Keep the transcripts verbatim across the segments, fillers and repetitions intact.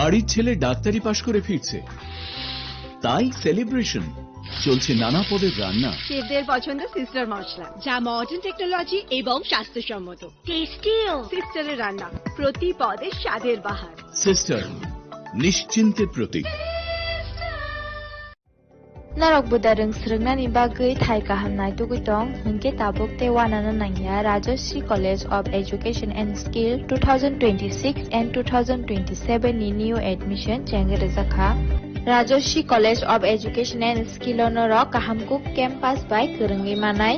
বাড়ির ছেলে ডাক্তারি পাশ করে ফিরছে, তাই সেলিব্রেশন। চলছে নানা পদের রান্না। শেফদের পছন্দ সিস্টার মশলা, যা মডার্ন টেকনোলজি এবং স্বাস্থ্যসম্মত। টেস্টিও। সিস্টারের রান্না, প্রতি পদে স্বাদের বাহার। সিস্টার, নিশ্চিন্তের প্রতীক। Norok buda rwng swrwngnani bagwi thai kaham naitugwi tong, hinkhe tabuk tei uanana nangya Rajashree College of Education and Skill two thousand twenty-six and two thousand twenty-seven ni new admission chengwi rwjakha. Rajashree College of Education and Skill o norok kaham kuk campus bai kwrwngwi manai.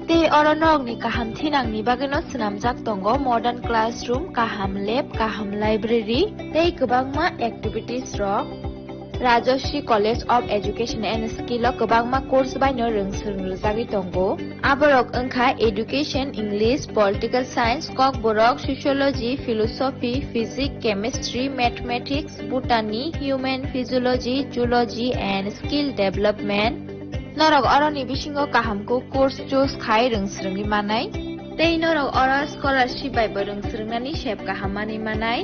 Tei oro norokni kaham thinangni bagwino swnamjak tongo modern classroom, kaham lab, kaham library tei kwbangma activities rok. Rajashree College of Education and Skill o kwbangma course baino rwng swrwng rwjagwi tongo. Aborok wngkha Education, English, Political Science, Kokborok, Sociology, Philosophy, Physics, Chemistry, Mathematics, Botany, Human Physiology, Zoology and Skill Development. Norok oroni bisingo kaham kuk course choose khai rwng swrwngwi manai. Tei norok oro scholarship bai bo rwng swrwngnani sep kaham manwi manai.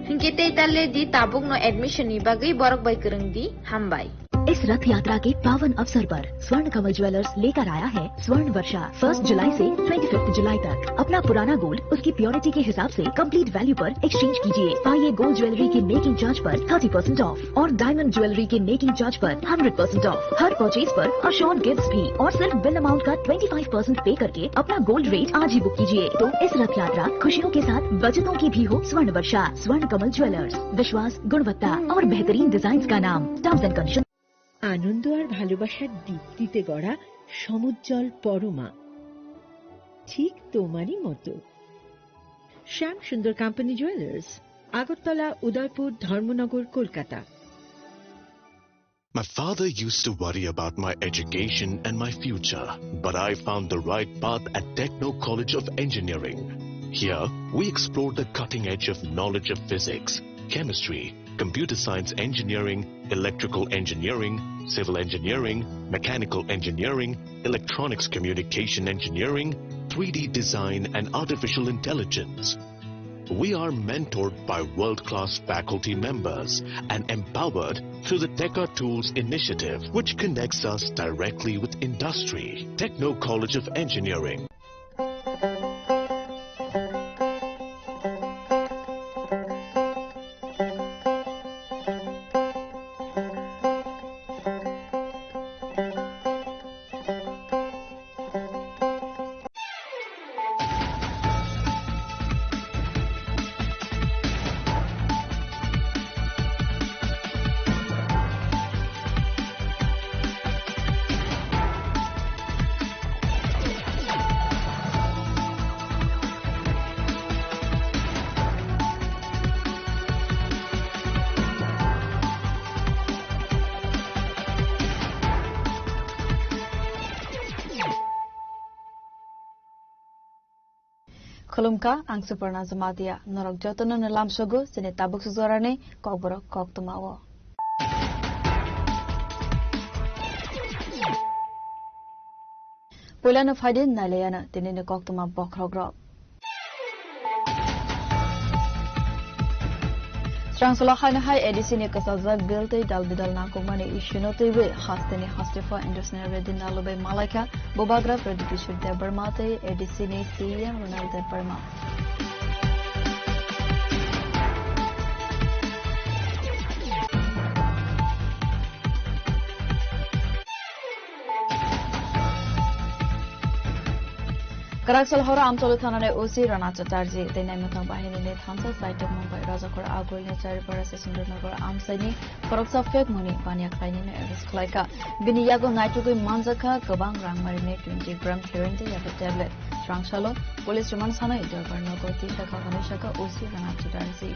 Hinkhe tei ta le di, tabukno admission ni bagwi borok bai kwrwng di. Hambai. इस रथ यात्रा के पावन अवसर पर स्वर्ण कमल ज्वेलर्स लेकर आया है स्वर्ण वर्षा। फर्स्ट जुलाई से ट्वेंटी फिफ्थ जुलाई तक अपना पुराना गोल्ड उसकी प्योरिटी के हिसाब से कंप्लीट वैल्यू पर एक्सचेंज कीजिए। आइए गोल्ड ज्वेलरी के मेकिंग चार्ज पर थर्टी परसेंट ऑफ और डायमंड ज्वेलरी के मेकिंग चार्ज पर हंड्रेड परसेंट ऑफ, हर परचेज पर अशोर्ड गिफ्ट्स भी, और सिर्फ बिल अमाउंट का ट्वेंटी फ़ाइव परसेंट पे करके अपना गोल्ड रेट आज ही बुक कीजिए। तो इस रथ यात्रा खुशियों के साथ बचतों की भी हो। स्वर्ण वर्षा, स्वर्ण कमल ज्वेलर्स, विश्वास, गुणवत्ता और बेहतरीन डिजाइन का नाम। Terms and condition. আনন্দ আর ভালোবাসার দীপ্তিতে গড়া সমুজ্জ্বল পরমা, ঠিক তোমারই মতো। শ্যাম সুন্দর কোম্পানি জুয়েলার্স, আগরতলা, উদয়পুর, ধর্মনগর, Kolkata. My father used to worry about my education and my future, but I found the right path at Techno College of Engineering. Here, we explore the cutting edge of knowledge of physics, chemistry, computer science engineering, electrical engineering, civil engineering, mechanical engineering, electronics communication engineering, three D design, and artificial intelligence. We are mentored by world-class faculty members and empowered through the Teka Tools initiative, which connects us directly with industry. Techno College of Engineering. Khulumkha, ang Suparna Jamatia. Norok jotono no lamsogo chini tabuk sujorani kokborok koktwma o. Puilano phaidi nailayano tinini koktwma bokhorokrok. Srangsolo haino hai A D C ni kwchajak bill tei dal bidal nangkukmani issue no twiwi hasteni haste pho Indus Nair Reddy Nalu bai malaikha Bubagra Pradyot Kishore Debbarma tei A D C ni C E M Ronald Debbarma. Kwrak sal horo Amchalo thanani O C Rana Chatterjee tei naimwthang bahinini thansa saitok Mumbai Rajakhor Agulni Charipara Sesendra Nagar amchaini khoroksa fake money baniya khlainino arrest khlaikha. Bini yago naitugwi manjakha kwbang rangmarini twenty gram heroin tei yago tablet. Srangsalo police remand sanai Durbar Nagar twi sakha hwnwi sakha O C Rana Chatterjee.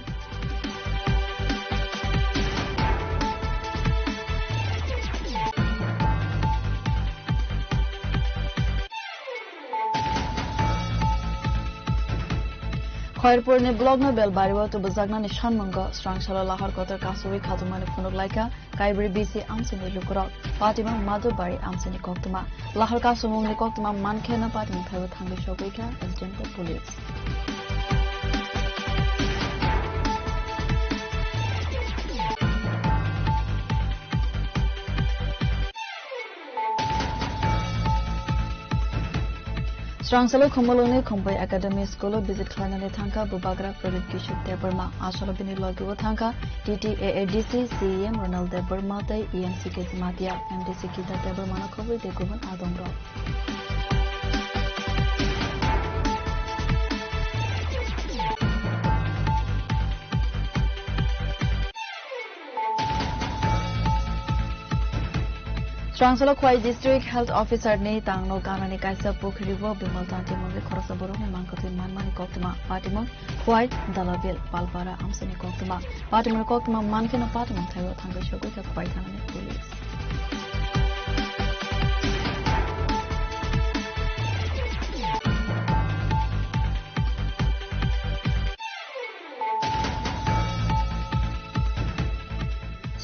Khairpurni blockno Belbario tubujaknani sanmungo srangsalo lahar kotor kasugwi khatungmani phunuk laikha Kaibri B C amchaini lukurok, patima Madhubari amchaini koktwma. Lahar kasumungni koktwma mankheno patima thaibo thangwi sogwi kha West Bengal Police. Srangsalo Khumulwngni Khumpai Academy School-o visit khlainani thangkha Bubagra Pradip Kishore Debbarma. Asalo bini logi-o thangkha T T A A D C, C E M Ronald Debbarma tei E M C K Jamatia, M D C Gita Debbarmano khobwi tei kubun adongrok. Srangsalo Khwai District Health Officer ni tangno ganani kaisa pukhrigo bimal tanti mungwi khoroksa borokni mangkwthwi manmani koktwma. Patimung Khwai Dalabil Palpara amsani koktwma. Patimungni koktwma mankheno patimung thaio thangwi sogwi kha Khwai thanani police.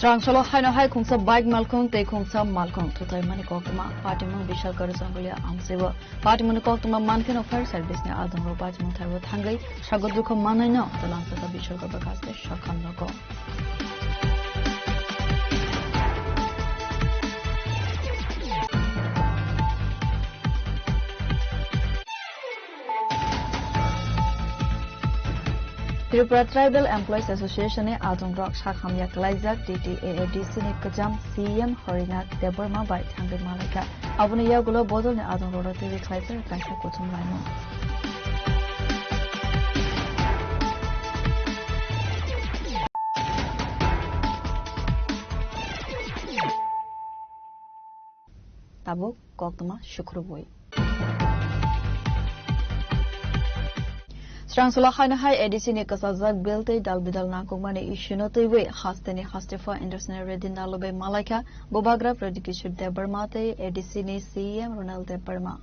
Srangsalo haino hai khungsa bike malkhung tei khungsa malkhung thutlaimani koktwma. Patimung Bishal Garu Jangoliya amsaibo. Patimungni koktwma mankheno fire service ni adongrok patimung thaibo thangwi sago dukha mannaino twlangsaka Bishal Garu Bakaste sakhamnogo. Tripura Tribal Employees Association ni adongrok sak hamya klaijak T T A A D C ni kwcham C E M Horinath Debbarma bai thangwi malaikha. Aboni yagulo bodolni adongrokno twiwi khlaijak kaisa kuchum laimung. Tabuk koktwma sukrubwi. Srangsalo haino hai A D C ni kwchajak bill tei dal bidal nangkukmani issue no twiwi hasteni hastepha Indrasen Reddy Nalu bai malaikha Bubagra Pradip Kishore Debbarma tei A D C ni C E M Ronald Debbarma.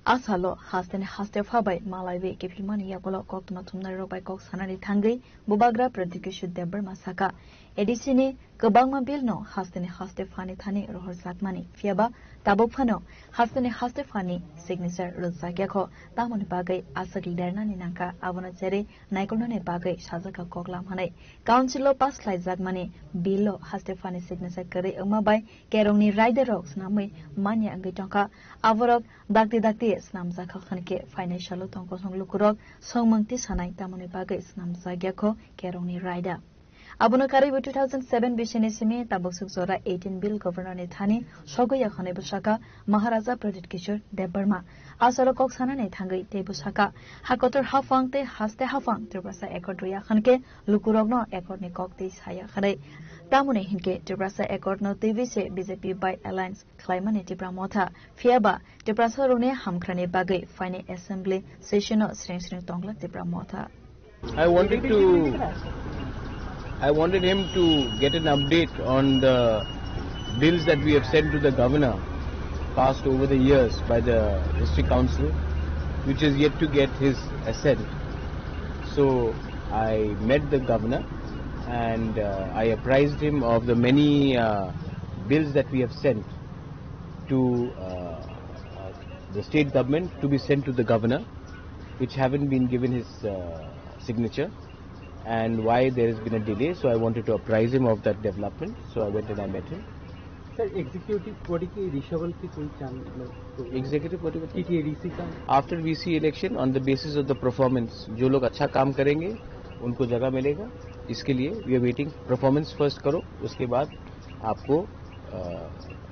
Asalo hasteni hastepha bai malaiwi kiphilmani yagulo koktwma thumnairok bai kok sanani thangwi Bubagra Pradip Kishore Debbarma saka, A D C ni kwbangma bill no hasteni hastephani thani rohorjakmani, phiyaba tabuk phano hasteni hastephani signature rwjakya kho, tamoni bagwi aswk lernani nangkha, abono cherwi naikolnani bagwi sajak kok lam hwnwi. Council-o pass khlaijakmani bill-o hastephani signature kwrwi wngma bai kerongni raidarok swnamwi manya wngwi tongkha. Aborok dakti dakti swnamjakha hwnkhe phainai salo tongkosong lukurok songmung tisanai tamoni bagwi swnamjakya kho kerongni raida. Abono karwibo two thousand seven bisini simi tabuk suk jora eighteen bill governor ni thani sogwi ya hwnwi bwsaka Maharaja Pradip Kishore Debbarma. Asalo kok sanani thangwi tei bwsaka ha kotor haphang tei haste haphang Tiprasa accord rwya hwnkhe lukurokno accord ni kok tei saya hwnwi. Tamoni hinkhe Tiprasa accord no twiwi se B J P bai alliance khlaimani Tipra Motha. Phiyaba Tiprasa rokni hamkhrani bagwi phaini assembly session o sreng sreng tongla Tipra Motha. I wanted to, I wanted him to get an update on the bills that we have sent to the governor, passed over the years by the district council, which is yet to get his assent. So I met the governor and, uh, I apprised him of the many, uh, bills that we have sent to, uh, uh, the state government to be sent to the governor, which haven't been given his, uh, signature, and why there has been a delay. So I wanted to apprise him of that development. So I went and I met him. Sir, executive body की reshuffle की कोई chance? Executive body का? T T A D C का? After V C election, on the basis of the performance, जो लोग अच्छा काम करेंगे, उनको जगह मिलेगा। इसके लिए we are waiting. Performance first करो, उसके बाद आपको, अ,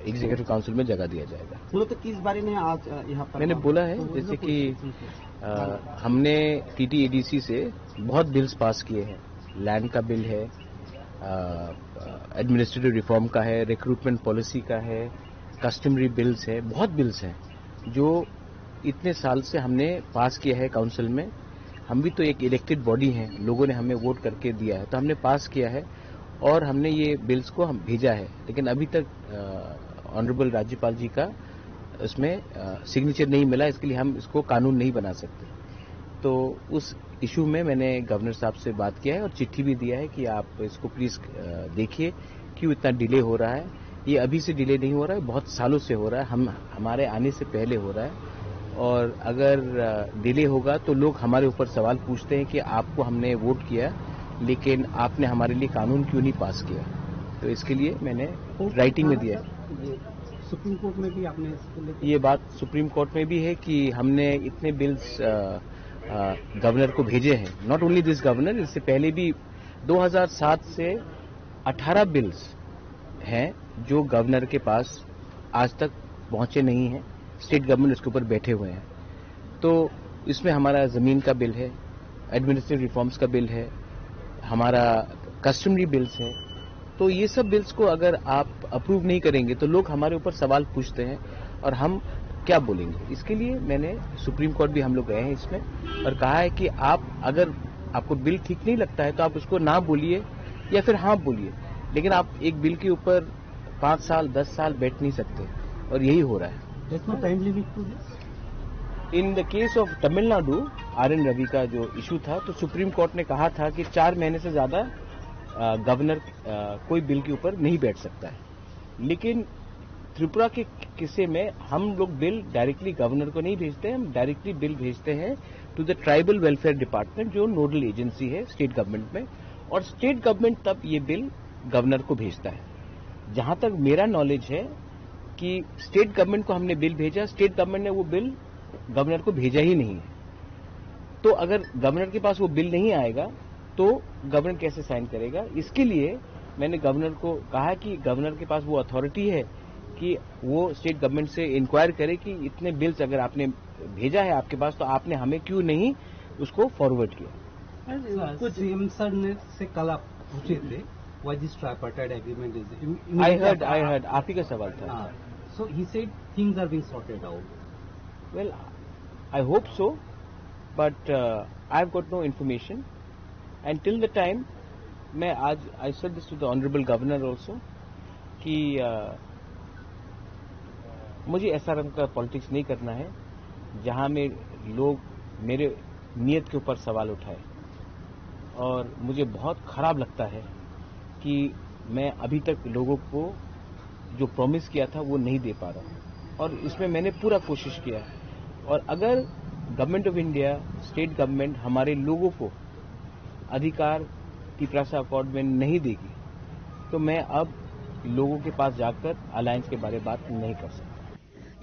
एग्जीक्यूटिव काउंसिल में जगह दिया जाएगा। मूलतः किस बारे में आज, अ, यहाँ पर मैंने बोला है, तो वो जैसे लोग कि, कुछ नहीं किया। अ, हमने टीटीएडीसी से बहुत बिल्स पास किए हैं। लैंड का बिल है, अ, अ, एडमिनिस्ट्रेटिव रिफॉर्म का है, रिक्रूटमेंट पॉलिसी का है, कस्टमरी बिल्स है, बहुत बिल्स हैं जो इतने साल से हमने पास किया है काउंसिल में। हम भी तो एक इलेक्टेड बॉडी हैं, लोगों ने हमें वोट करके दिया है, तो हमने पास किया है और हमने ये बिल्स को हम भेजा है, लेकिन अभी तक, अ, ऑनरेबल राज्यपाल जी का इसमें, अ, सिग्नेचर नहीं मिला, इसके लिए हम इसको कानून नहीं बना सकते। तो उस इशू में मैंने गवर्नर साहब से बात किया है और चिट्ठी भी दिया है कि आप इसको प्लीज, अ, देखिए, क्यों इतना डिले हो रहा है। ये अभी से डिले नहीं हो रहा है, बहुत सालों से हो रहा है। हम, हमारे आने से पहले हो रहा है। और अगर, अ, डिले होगा तो लोग हमारे ऊपर सवाल पूछते हैं कि आपको हमने वोट किया, लेकिन आपने हमारे लिए कानून क्यों नहीं पास किया? तो इसके लिए मैंने राइटिंग में दिया है। सुप्रीम कोर्ट में भी आपने इसको लेकर ये बात सुप्रीम कोर्ट में भी है कि हमने इतने बिल्स, अ, अ, गवर्नर को भेजे हैं। Not only this governor, इससे पहले भी दो हज़ार सात से अठारह बिल्स हैं जो गवर्नर के पास आज तक पहुंचे नहीं हैं, स्टेट गवर्नमेंट उसके ऊपर बैठे हुए हैं। तो इसमें हमारा ज़मीन का बिल है, एडमिनिस्ट्रेटिव रिफॉर्म्स का बिल है, हमारा कस्टमरी बिल्स है। तो ये सब बिल्स को अगर आप अप्रूव नहीं करेंगे तो लोग हमारे ऊपर सवाल पूछते हैं और हम क्या बोलेंगे। इसके लिए मैंने सुप्रीम कोर्ट भी हम लोग गए हैं इसमें और कहा है कि आप अगर आपको बिल ठीक नहीं लगता है तो आप उसको ना बोलिए या फिर हाँ बोलिए, लेकिन आप एक बिल के ऊपर पाँच साल, दस साल बैठ नहीं सकते और यही हो रहा है। There's no time limit to this? In the case of Tamil Nadu, R N Ravi का जो इशू था, तो सुप्रीम कोर्ट ने कहा था कि चार महीने से ज़्यादा, अ, गवर्नर, अ, कोई बिल के ऊपर नहीं बैठ सकता है। लेकिन त्रिपुरा के किस्से में हम लोग बिल डायरेक्टली गवर्नर को नहीं भेजते हैं, हम डायरेक्टली बिल भेजते हैं to the tribal welfare department, जो नोडल एजेंसी है स्टेट गवर्नमेंट में, और स्टेट गवर्नमेंट तब ये बिल गवर्नर को भेजता है। जहाँ तक मेरा नॉलेज है कि स्टेट गवर्नमेंट को हमने बिल भेजा, स्टेट गवर्नमेंट ने वो बिल गवर्नर को भेजा ही नहीं है। तो अगर गवर्नर के पास वो बिल नहीं आएगा तो गवर्नर कैसे साइन करेगा? इसके लिए मैंने गवर्नर को कहा कि गवर्नर के पास वो अथॉरिटी है कि वो स्टेट गवर्नमेंट से इंक्वायर करे कि इतने बिल्स अगर आपने भेजा है आपके पास तो आपने हमें क्यों नहीं उसको फॉरवर्ड किया? कुछ सीएम सर ने से कल आप पूछे थे, why this tripartite agreement is? I heard, I heard, आप ही का सवाल था। So he said things are being sorted out. Well, I hope so, but, uh, I've got no information. And till the time, मैं आज, I said this to the honorable governor also, कि, uh, मुझे एसआरएम का पॉलिटिक्स नहीं करना है, जहां में लोग मेरे नीयत के ऊपर सवाल उठाए। और मुझे बहुत खराब लगता है कि मैं अभी तक लोगों को जो प्रॉमिस किया था, वो नहीं दे पा रहा हूँ। और इसमें मैंने पूरा कोशिश किया है। और अगर government of India, state government हमारे लोगों को अधिकार तिपरासा अकॉर्ड में नहीं देगी, तो मैं अब लोगों के पास जाकर अलायंस के बारे में बात नहीं कर सकता।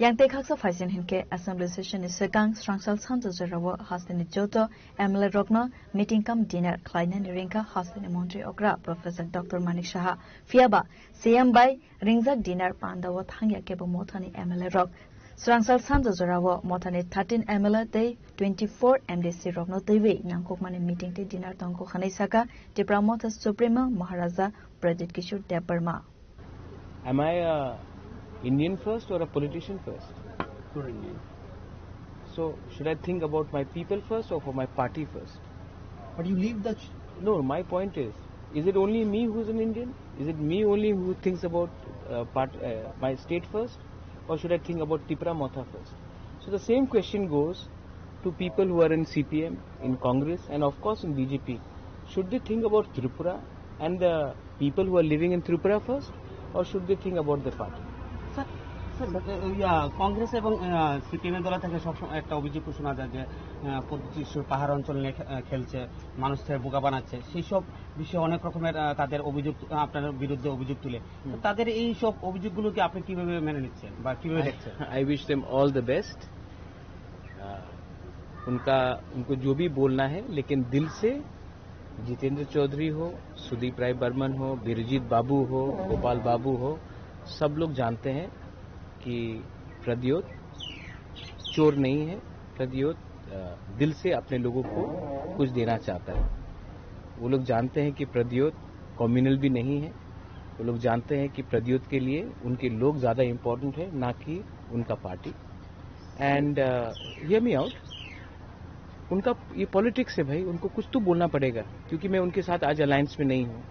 Yang tei khaksa phaisin hinkhe assembly session ni swkang srangsal sanja jorao hasteni joto M L A rokno meeting cum dinner khlainani ringkha hasteni montri okra Professor Doctor Manik Saha. Phiyaba C M bai ringjak dinner pandao thangya kebo mothani M L A rok. Srangsal sanja jorao mothani thirteen M L A tei twenty-four M D C rokno twiwi nangkukmani meeting tei dinner tongkuk hwnwi saka Tipra Motha Supremo Maharaja Pradyut Kishore Debbarma. Am I a Indian first or a politician first? You're Indian. So, should I think about my people first or for my party first? But you leave the ch- No, my point is, is it only me who's an Indian? Is it me only who thinks about, uh, part, uh, my state first? Or should I think about Tipra Motha first? So the same question goes to people who are in C P M, in Congress, and of course in B J P. Should they think about Tripura and the people who are living in Tripura first, or should they think about the party? Sir, sir, yeah, Congress এবং, uh, CPM এর দল থেকে সবসময় একটা অভিযোগ শোনা যায় যে, আহ, প্রতিশ্রুতির পাহাড় অঞ্চল নিয়ে খে-, আহ, খেলছে, মানুষকে বোকা বানাচ্ছে। সেই সব বিষয়ে অনেক রকমের, আহ, তাদের অভিযোগ, আহ, আপনার বিরুদ্ধে অভিযোগ তুলে। তো হুম। তাদের এই সব অভিযোগগুলোকে আপনি কিভাবে মেনে নিচ্ছেন বা কিভাবে I, দেখছেন? I wish them all the best. Uh, उनका, उनको जो भी बोलना है, लेकिन दिल से जितेंद्र चौधरी हो, सुदीप राय बर्मन हो, बिरजीत बाबू हो, गोपाल बाबू हो, सब लोग जानते हैं कि प्रद्योत चोर नहीं है। प्रद्योत, अ, दिल से अपने लोगों को कुछ देना चाहता है। वो लोग जानते हैं कि प्रद्योत कम्युनल भी नहीं है। वो लोग जानते हैं कि प्रद्योत के लिए उनके लोग ज़्यादा इम्पोर्टेंट है, ना कि उनका party. And, uh, hear me out, उनका ये पॉलिटिक्स है भाई, उनको कुछ तो बोलना पड़ेगा, क्योंकि मैं उनके साथ आज अलायंस में नहीं हूँ।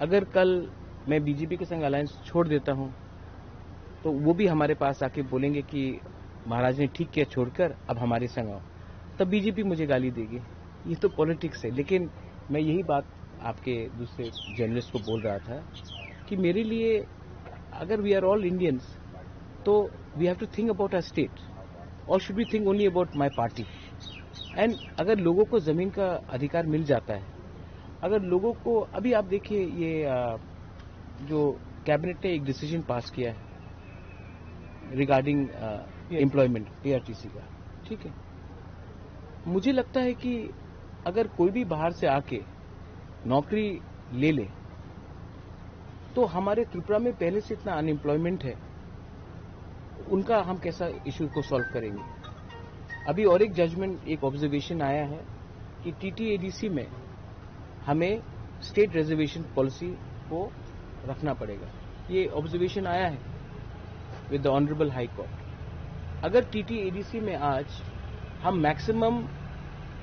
अगर कल मैं बीजेपी के संग अलायंस छोड़ देता हूँ, तो वो भी हमारे पास आके बोलेंगे कि महाराज ने ठीक किया छोड़कर, अब हमारे संग आओ, तब बीजेपी मुझे गाली देगी। ये तो पॉलिटिक्स है। लेकिन मैं यही बात आपके दूसरे जर्नलिस्ट को बोल रहा था कि मेरे लिए अगर we are all Indians, तो we have to think about our state, or should we think only about my party? And अगर लोगों को जमीन का अधिकार मिल जाता है, अगर लोगों को, अभी आप देखिए, ये अ, जो कैबिनेट ने एक डिसीजन पास किया है रिगार्डिंग एम्प्लॉयमेंट पीआरटीसी का, ठीक है, मुझे लगता है कि अगर कोई भी बाहर से आके नौकरी ले ले, तो हमारे त्रिपुरा में पहले से इतना अनएम्प्लॉयमेंट है, उनका हम कैसा इशू को सॉल्व करेंगे? अभी और एक जजमेंट, एक ऑब्जर्वेशन आया है कि टीटीएडीसी में हमें स्टेट रिजर्वेशन पॉलिसी को रखना पड़ेगा। ये ऑब्जर्वेशन आया है with the honourable high court. अगर टीटीएडीसी में आज हम मैक्सिमम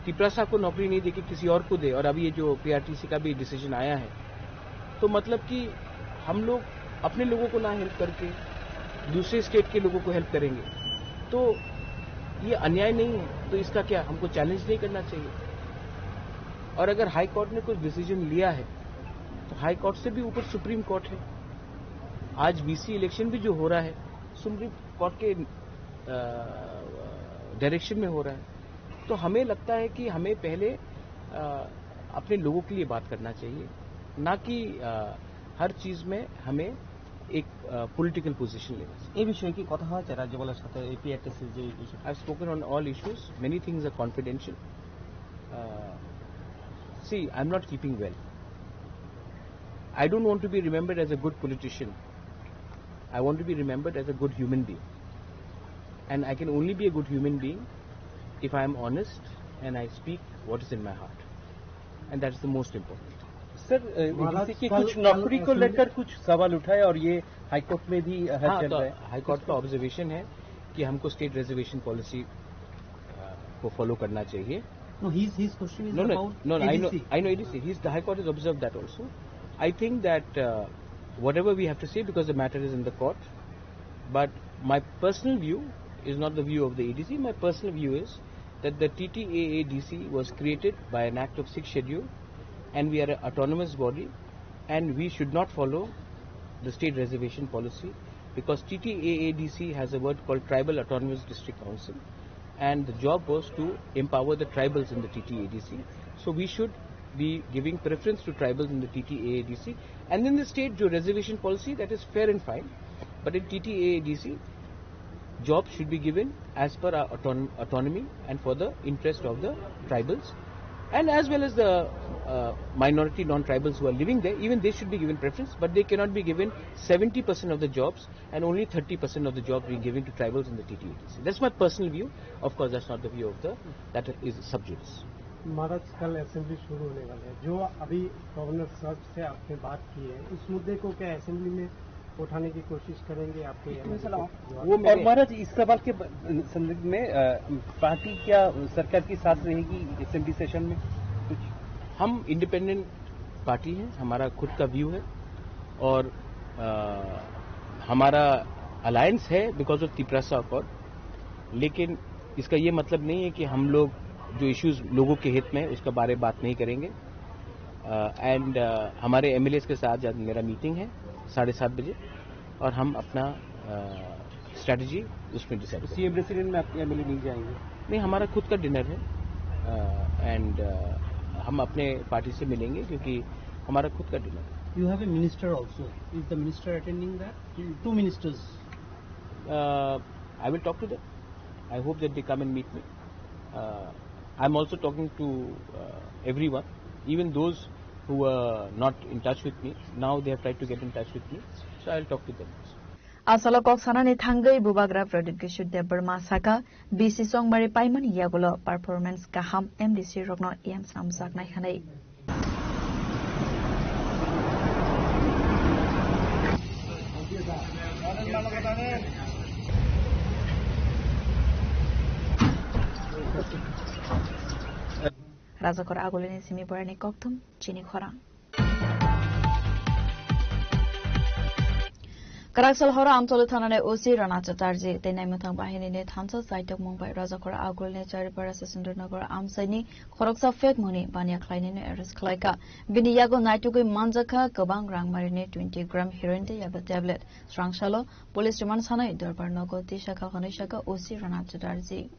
तिपरासा को नौकरी नहीं देके किसी और को दे, और अभी ये जो पीआरटीसी का भी डिसीजन आया है, तो मतलब कि हम लोग अपने लोगों को ना हेल्प करके दूसरे स्टेट के लोगों को हेल्प करेंगे, तो ये अन्याय नहीं है? तो इसका क्या हमको चैलेंज नहीं करना चाहिए? और अगर हाई कोर्ट ने कुछ डिसीजन लिया है, तो हाई कोर्ट से भी ऊपर सुप्रीम कोर्ट है। आज वीसी इलेक्शन भी जो हो रहा है, सुप्रीम कोर्ट के डायरेक्शन में हो रहा है। तो हमें लगता है कि हमें पहले अ, अपने लोगों के लिए बात करना चाहिए, ना कि अ, हर चीज में हमें एक पॉलिटिकल पोजीशन लेना चाहिए। এই বিষয়ে কি কথা হয়েছে রাজ্যপালের সাথে, এই পিআরটিসির যে বিষয়? I've spoken on all issues. Many things are confidential. Uh, see, I'm not keeping well. I don't want to be remembered as a good politician. I want to be remembered as a good human being. And I can only be a good human being if I am honest and I speak what is in my heart. And that is the most important. Sir, uh, महाराज, ADC की कल, कुछ कल नौकरी को असेंबली लेकर कुछ सवाल उठाए और ये हाई कोर्ट में भी, अ, हाँ, चल तो रहा है। हाई कोर्ट का ऑब्जर्वेशन है कि हमको स्टेट रिजर्वेशन पॉलिसी, अ, को फॉलो करना चाहिए। No, his, his question is No, no, about no, no, I know, A D C. I know A D C. He's, the High Court has observed that also. I think that, uh, whatever we have to say, because the matter is in the court, but my personal view is not the view of the A D C. My personal view is that the T T A A D C was created by an act of Sixth Schedule, and we are an autonomous body, and we should not follow the state reservation policy, because T T A A D C has a word called Tribal Autonomous District Council, and the job was to empower the tribals in the T T A D C. So we should be giving preference to tribals in the T T A A D C. And in the state, जो reservation policy, that is fair and fine. But in T T A A D C, jobs should be given as per our auton-, autonomy and for the interest of the tribals. And as well as the uh, minority non-tribals who are living there, even they should be given preference, but they cannot be given seventy percent of the jobs and only thirty percent of the job being given to tribals in the T T A D C. That's my personal view. Of course, that's not the view of the, that is sub judice. महाराज, कल असेंबली शुरू होने वाली है, जो अभी governor sir से आपने बात की है, उस मुद्दे को क्या असेंबली में उठाने की कोशिश करेंगे? आपके यहाँ से जवाब? वो और मेरे महाराज, इस सवाल के ब-, संदर्भ में, अ, पार्टी क्या सरकार के साथ रहेगी असेंबली सेशन में? कुछ हम इंडिपेंडेंट पार्टी है, हमारा खुद का व्यू है और, अ, हमारा अलायंस है बिकॉज ऑफ तिपरासा अकॉर्ड, लेकिन इसका ये मतलब नहीं है कि हम लोग जो इश्यूज लोगों के हित में है, उसका बारे बात नहीं करेंगे। अ, एंड, अ, हमारे एमएलएस के साथ आज मेरा मीटिंग है साढ़े सात बजे और हम अपना, अ, स्ट्रैटेजी उसमें डिसाइड करेंगे। सीएम रेसिडेंट में आपके एमएलए नहीं जाएंगे? नहीं, हमारा खुद का डिनर है, अ, एंड, अ, हम अपने पार्टी से मिलेंगे क्योंकि हमारा खुद का डिनर है। You have a minister also. Is the minister attending that? Two ministers. Uh, I will talk to them. I hope that they come and meet me. Uh, I'm also talking to, uh, everyone, even those who were not in touch with me. Now they have tried to get in touch with me, so I'll talk to them. Asalo kok sanani thangwi Bubagra Pradip Kishore Debbarma saka, B C Chongmari paimani yagulo performance kaham M D C rokno yam samjaknai hwnwi. Rajakor Agulini simi borani kokthum chini khorang. Kwraksal horo Amtoli thanani O C Rana Chatterjee tei naimwthang bahinini thansa saitokmung bai Rajakhor Agulni Charipara Sachindranagar amchaini khoroksa phekmungni baniya khlainino arrest khlaikha. Bini yago naitugwi manjakha kwbang rangmarini twenty gram heroin tei yaba tablet. Srangsalo police remand sanai dorbar nogo tisakha hwnwi sakha O C Rana Chatterjee.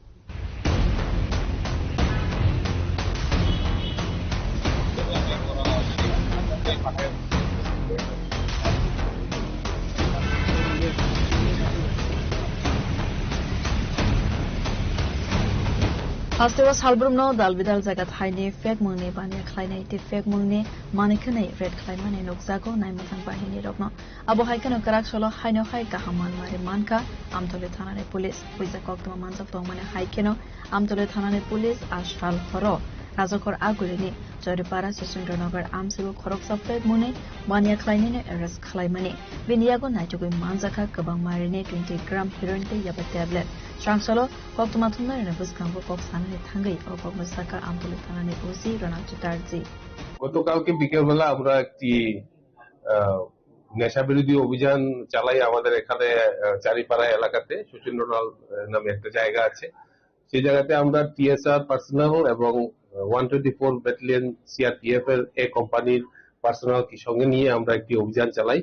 Hasteo salbrumno dal bidal jaga thaini phekmungni baniya khlainai tei phekmungni manwi khwnwi raid khlaimani nukjago naimwthang bahinirokno. Abo hai kheno kwraksalo haino hai kaham manmari mankha Amtoli thanani police. Puisa koktwma manjak tongmani hai kheno Amtoli thanani police a sal horo Rajakhor Agulini Charipara Sachindranagar amsaibo khoroksa phekmungni baniya khlainino arrest khlaimani. Bini yago naitugwi manjakha kwbang marini twenty gram heroin tei yaba tablet. Srangsalo koktwma thumnairokni bwskango kok sanani thangwi o kokno sakha Amtoli thanani O C Ronald Chatterjee. গতকালকে বিকেলবেলা আমরা একটি, আহ, নেশা বিরোধী অভিযান চালাই আমাদের এখানে, আহ, চারিপাড়া এলাকাতে। শচীন্দ্রনাল, আহ, নামে একটা জায়গা আছে, সেই জায়গাতে আমরা টিএসআর পার্সোনাল এবং one twenty four battalion CRPF এর এ কোম্পানির পার্সোনাল কি সঙ্গে নিয়ে আমরা একটি অভিযান চালাই।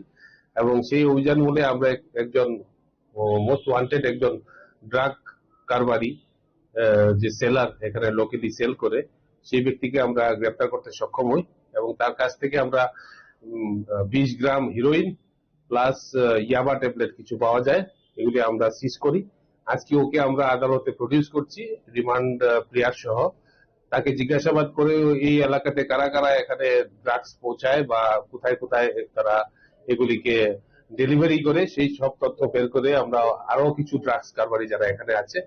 এবং সেই অভিযান মূলে আমরা এক-, একজন মোস্ট ওয়ান্টেড একজন ড্রাগ কারবারি, আহ, যে সেলার এখানে লোকালি সেল করে, সেই ব্যক্তিকে আমরা গ্রেপ্তার করতে সক্ষম হই এবং তার কাছ থেকে আমরা, উম, আহ, বিশ গ্রাম হিরোইন প্লাস, আহ, ইয়াবা ট্যাবলেট কিছু পাওয়া যায়, এগুলি আমরা সিজ করি। আজকে ওকে আমরা আদালতে প্রডিউস করছি রিমান্ড, আহ, প্লেয়ার সহ। তাকে জিজ্ঞাসাবাদ করে এই এলাকাতে কারা কারা এখানে ড্রাগস পৌঁছায় বা কোথায় কোথায় তারা এগুলিকে ডেলিভারি করে, সেই সব তথ্য বের করে আমরা আরো কিছু ড্রাগস কারবারি যারা এখানে আছে,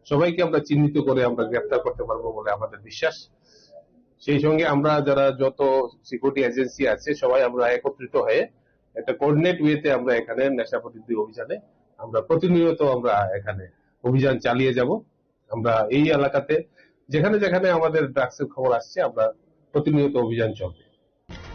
সবাইকে আমরা চিহ্নিত করে আমরা গ্রেপ্তার করতে পারবো বলে আমাদের বিশ্বাস। সেই সঙ্গে আমরা যারা যত সিকিউরিটি এজেন্সি আছে, সবাই আমরা একত্রিত হয়ে একটা কোঅর্ডিনেট ওয়েতে আমরা এখানে নেশা বিরোধী অভিযানে আমরা প্রতিনিয়ত আমরা এখানে অভিযান চালিয়ে যাব। আমরা এই এলাকাতে যেখানে যেখানে আমাদের ড্রাগসের খবর আসছে, আমরা প্রতিনিয়ত অভিযান চলবে।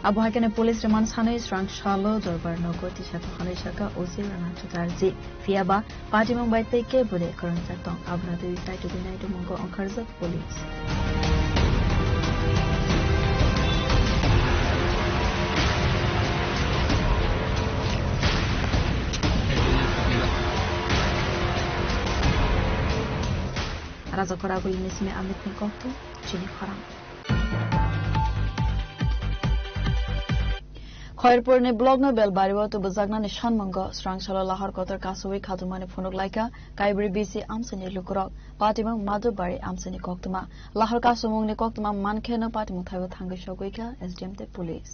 Abo hai kheno police remand sanwi srangsalo dorbar nogo tisakha hwnwi sakha O C Rana Chatterjee. Phiyaba patimung bai tei keboni kwrwngjak tong, abono twiwi kaitugwi naitugmungo ongkharjak police. Rajakhor Agulini simi Amitni kokthum, chini khorang. Khairpurni blockno Belbario tubujaknani sanmungo srangsalo lahar kotor kasui khatumani phunuk laikha Kaibri B C amchaini lukurok, patimung Madhubari amchaini koktwma. Lahar kasumungni koktwma mankheno patimung thaibo thangwi sogwi kha S D M tei police.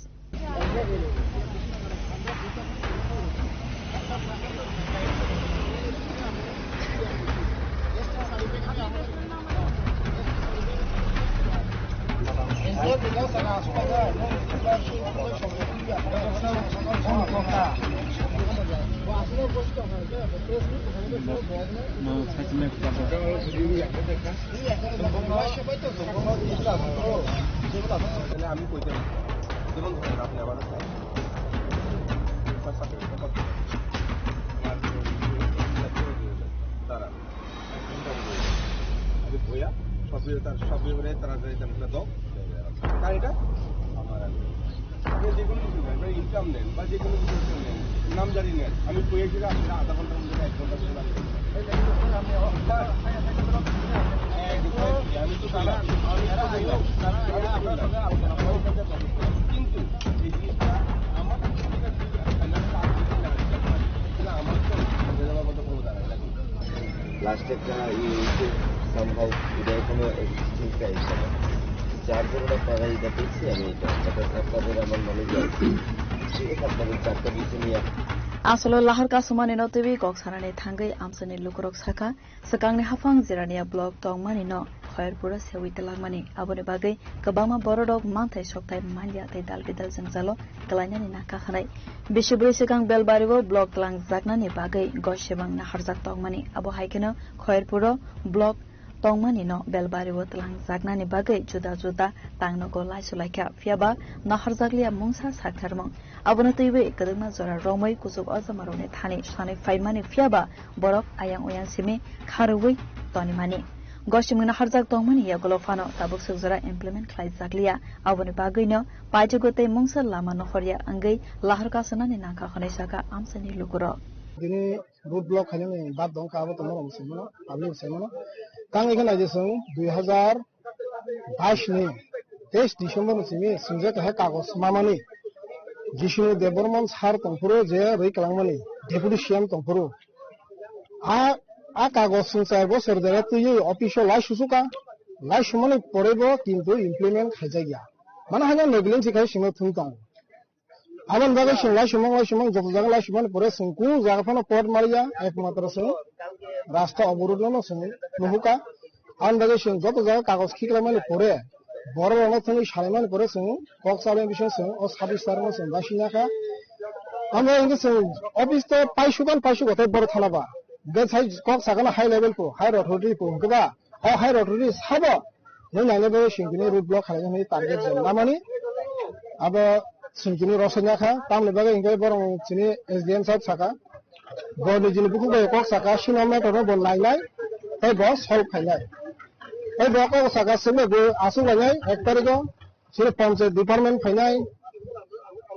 আমি কইতে পারি, যেমন ধরেন আপনি আমাদের স্যার, তার সাথে কথা বলুন। তারা আমি বইয়া সব বিয়ে তার, সব বিয়ে করে তারা যায়, তারা একটা দাও। কার এটা? আমার। আপনি যে কোনো কিছু নেন, মানে ইনকাম নেন বা যে কোনো কিছু একটা নেন, নামজারি নেন। আমি বইয়া গেলে আপনারা আধা ঘন্টার মধ্যে এক ঘন্টা করে লাগবে। আমি তো বললাম, আমি তো বললাম। কিন্তু এই জিনিসটা আমার কাছে ঠিক আছে, তাহলে আমি তো আর কিছু না, তাহলে আমার তো বোঝানোর মতো কোনো দাঁড়ায় না। লাস্টে একটা ইয়ে হয়েছে, সামহাউ এটা এখনো এক্সিস্টিং প্রায় হিসাবে। চারজন ওরা পাড়া এটা পেয়েছি আমি এটা, এটা আপনাদের আমার নলেজে আছে। ঠিক আছে, আপনাদের চারটা বিষয় নিয়ে Asolo lahar kasumani no twiwi kok sanani thangwi amchaini lukurok sakha, swkangni haphang Jirania block tongmani no Khairpura sewi twlangmani, aboni bagwi kwbangma bororok manthai sokthai manya tei dal bidal jwngjalo kwlainani nangkha hwnwi. Bisi bwrwi swkang Belbario block twlangjaknani bagwi gosebang naharjak tongmani, abo hai kheno Khairpuro block tongmani no belbari o twlangjaknani bagwi juda juda tangnogo laisulaikha, phiyaba naharjakliya mungsa saktharmung. Abono twiwi kwdwkma jora romwi kuchuk ojamarokni thani sanwi phaimani, phiyaba borok ayang oyang simi kharwi tonimani. Gosimungno harjak tongmani yagulo phano tabuk swk jora implement khlaijakliya. Aboni bagwino paithago tei mungsa lama nohorya wngwi lahar kasunani nangkha hwnwi sakha amchaini lukurok. Bini road block khainani bad dong ka abo tongma rok se mano, public se mano. Tang ikha naidi chwng dui hazar bais ni teis December ni simi swngjak kaha kagoj mamani Jishnu Debbarman sir tongphuru je rwi kwlangmani Deputy C M tongphuru. A, a kagoj chwng char bosor jera twiwi office o lai susuka, lai sumani porebo kintu implement khaijakya. Mano haino negligence khai singno thung tongo. Aboni bagwi chwng lai sumang, lai sumang, joto jaga lai sumani pore chwng kunu jaga phano port mariya, ekmatro chwng rasta oborudh no chwng nuhuka. Aboni bagwi chwng joto jaga kagoj khiklaimani pore, borok rokno thwngwi salaimani pore chwng kok chalai bising chwng o sabis tarikno chwng basina kha. Amo wngkhe chwng office to paisukan paisugo tei borok thana ba. Hwnkhe sai kok sakano high level po, higher authority po hwnkhe ba, o higher authority sabo nung nangni bagwi chwng tini road block khalai nini target jom namani. Abo chwng tini rosai nakha, tamni bagwi hwnkhe borok chini S D M sahab saka. Bo nijini bukhuk bai kok saka, sino matter no bo nainai, tei bo solve khainai. Tei bo kok saka, sini bo aswk lainai, ek tarikh o, sini panchayat department phainai,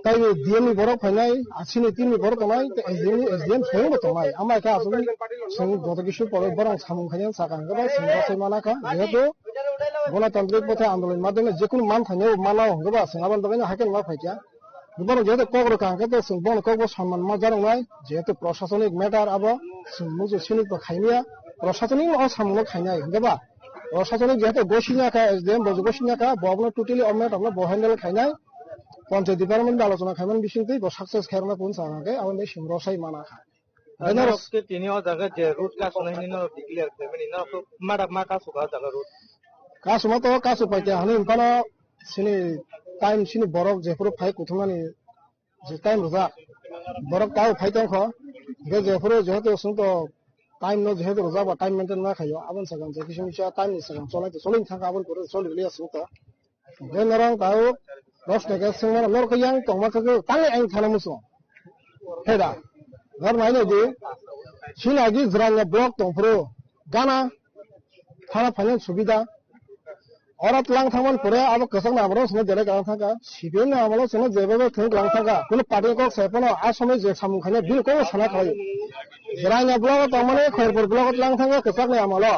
tei D M ni borok phainai, a sini team ni borok tongnai, tei S D M ni S D M swngwi bo tongnai. Amai khe aswk swng joto kisu pore borok samung khainai saka hwnkhe bai swng rosai mana kha, jehetu gonotantrik pothe andolon madhyome jekunu man thangnai o mana o hwnkhe ba swng aboni bagwi no haikhe ma phaikha. Bono jehetu kok rwkha hwnkhe to chwng bono kokbo sonman ma janoknai, jehetu prosasonik matter abo chwng muchung sini to khaimya, prosasonik no o samungno khainai hwnkhe ba prosasonik jehetu gosina kha, S D M bo gosina kha, bo abono totally o matter no bo handle khainai, panchayat department bai alochona khaimani bisingtwi bo success khairokna kun sa hwnkhe aboni bai chwng rosai mana kha. Norok ke tini o jaga je road kasunai hwnwi norok declare khlaimani, norok to mada ma kasu ka jaga road. Kasuma to kasu paikha hwnwi phano sini time sini borok jephuru phai kuthumnani je time rwjak, borok tao phai tongkho. Hwnkhe jephuru jehetu chwng to time no jehetu rwjak ba time maintain ma khaio, aboni sakang je kisa misa time ni sakang cholai to cholai thangkha, aboni pore choli liya chwng to. Hwnkhe norok tao dos taka swngmano norok yang tongma khe tangwi ang thana muchung. Heda, nor nainai di, sini agi Jirania block tongphuru, gana, thana phainani subida. Oro tlang thangmani pore abo kwchakni amalo chwngno belai kwlang thangkha, C P M ni amalo chwngno jebebe thwng kwlang thangkha, kunu party kok sai phano a somoi je samung khainai bini kokno sana khlai. Jirania block o tongmani Khairpur block o tlang thangkha kwchakni amalo.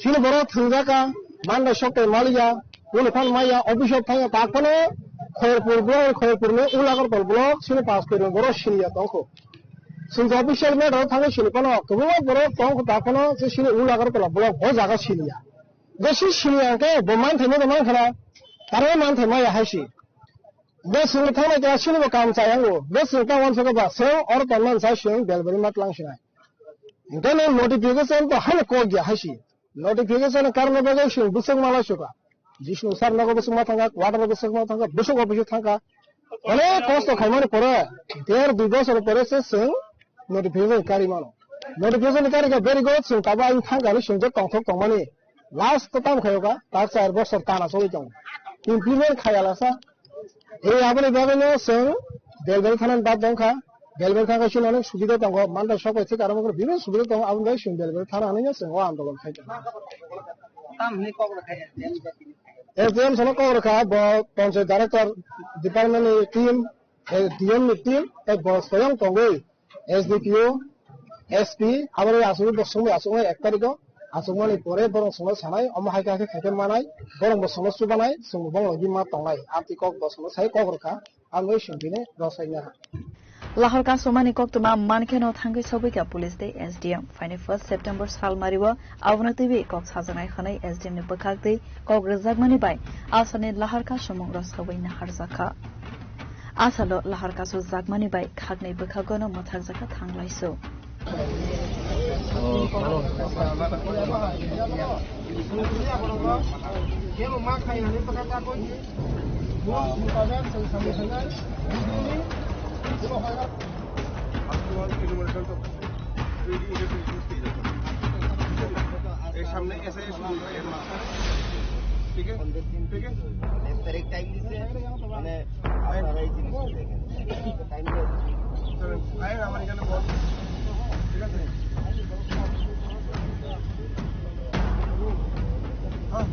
Sini borok thwngjaka, mandai sok tai maliya, kunu phan maya, office o thangya, tak phano Khairpur block, Khairpur ni Ulagartal block, sini pas kori borok siniya tongkho. Sini official matter o thangwi sini phano, kwbangma borok tongkho, tak phano se sini Ulagartal block, bo jaga siniya. Bo si siniya hwnkhe, bo manthai no man khana, taro manthai maya hai si. Bo sini thangnai kha, sini bo kam chaya ngo. Bo sini tang uansukha ba, se oro tongmani sa sini belbari ma tlang sinai. Hwnkhe no notification to haino kok ya hai si. Notification karno bagwi chwng bwswk ma laisukha. Jishnu sir nogo bwswk ma thangkha, quarter o bwswk ma thangkha, bwswk office o thangkha. Onek kosto khaimani pore, der dui bosor pore se chwng notification kari mano. Notification kari kha very good, chwng tabo ayung thangkha hinwi chwng je tongthok tongmani. Last to tamo khayo kha, tak char bosor tana choli tongo. Implement khaya lasa. Ei aboni bagwino chwng Belbel thanani bad dong kha. Belbel thangkha chini onek subida tongo, manta sok bai thik aro bibhinno subida tongo, aboni bagwi chwng Belbel thana hinwi chwng o andolon khai tongo. Tam hinwi kok rwkha S D M sano kok rwkha, bo panchayat director department ni team, eh, D M ni team, tei bo soyang tongwi S D P O, S P, aboni aswk bo songwi aswk ek tarikh o aswk mani pore borok songno sanai, omo hai khe hai khe khai khe manai, borok bo songno chubanai, chwng bo bongni logi ma tongnai, amtwi kok bo songno sai kok rwkha. Ang bai songphinai rosai na. Lahor kasumani koktwma mankheno thangwi sogwikha police tei S D M. Phaini first September salmario abono twiwi kok sajaknai hwnwi S D M ni bwkhak twi kok rwjakmani bai asani lahar kasumung rwsogwi naharjakha. Asalo lahar kasu jakmani bai khakni bwkhagono mwthakjakha thanglaisu. এই সামনে এসে শুরু হয়, এর মাঝখানে। ঠিক আছে? ঠিক আছে? মানে, আপনারা এই জিনিসটা দেখেন। টাইম নিয়ে চলেন, আয়, আমার এখানে বল। ঠিক আছে? হ্যাঁ।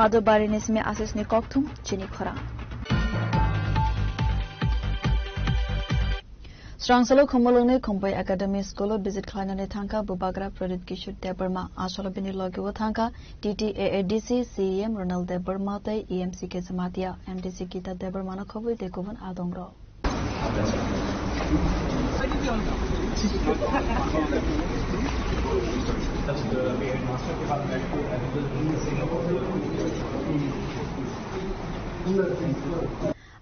Madhubari ni simi asisni kokthum chini khorang. Srangsalo Khumulwngni Khumpai Academy School o visit khlainani thangkha Bubagra Pradip Kishore Debbarma. Asalo bini logi o thangkha T T A A D C C E M Ronald Debbarma tei E M C K Jamatia, M D C Gita Debbarma no khobwi tei kubun adongrok.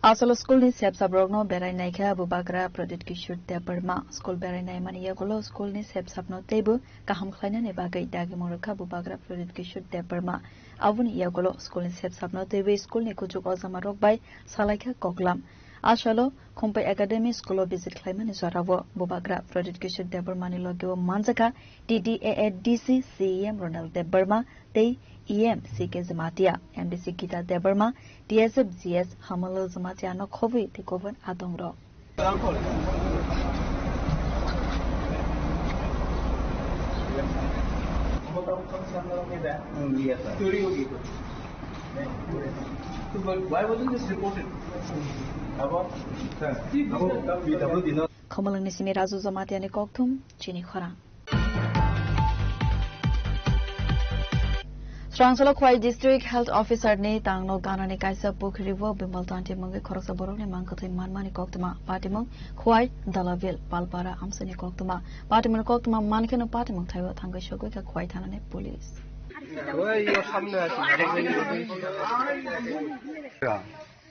Asalo school ni sepsap rokno berai naikha Bubagra Pradip Kishore Debbarma. School berai naimani yagulo school ni sepsap no teibo kaham khlainani bagwi dagimung rwkha Bubagra Pradip Kishore Debbarma. Aboni yagulo school ni sepsap no teibo school ni kuchuk ojama rok bai salaikha koklam. Asalo Khumpai Academy School o visit khlaimani jorao Bubagra Pradip Kishore Debbarma ni logi o manjakha T T A A D C C E M Ronald Debbarma tei E M C K Jamatia, M D C Gita Debbarma, T S F G S Hamalal Jamatia no khobwi tei kubun adongrok. Khumulwngni simi Raju Jamatia ni kokthum chini khorang. Srangsalo Khwai District Health Officer ni tangno ganani kaisa pukhri o Bimal Tanti mungwi khoroksa borokni mang kwthwi manmani koktwma. Patimung Khwai Dalabil Palpara amsani koktwma. Patimungni koktwma mankheno patimung thaio thangwi sogwi kha Khwai thanani police.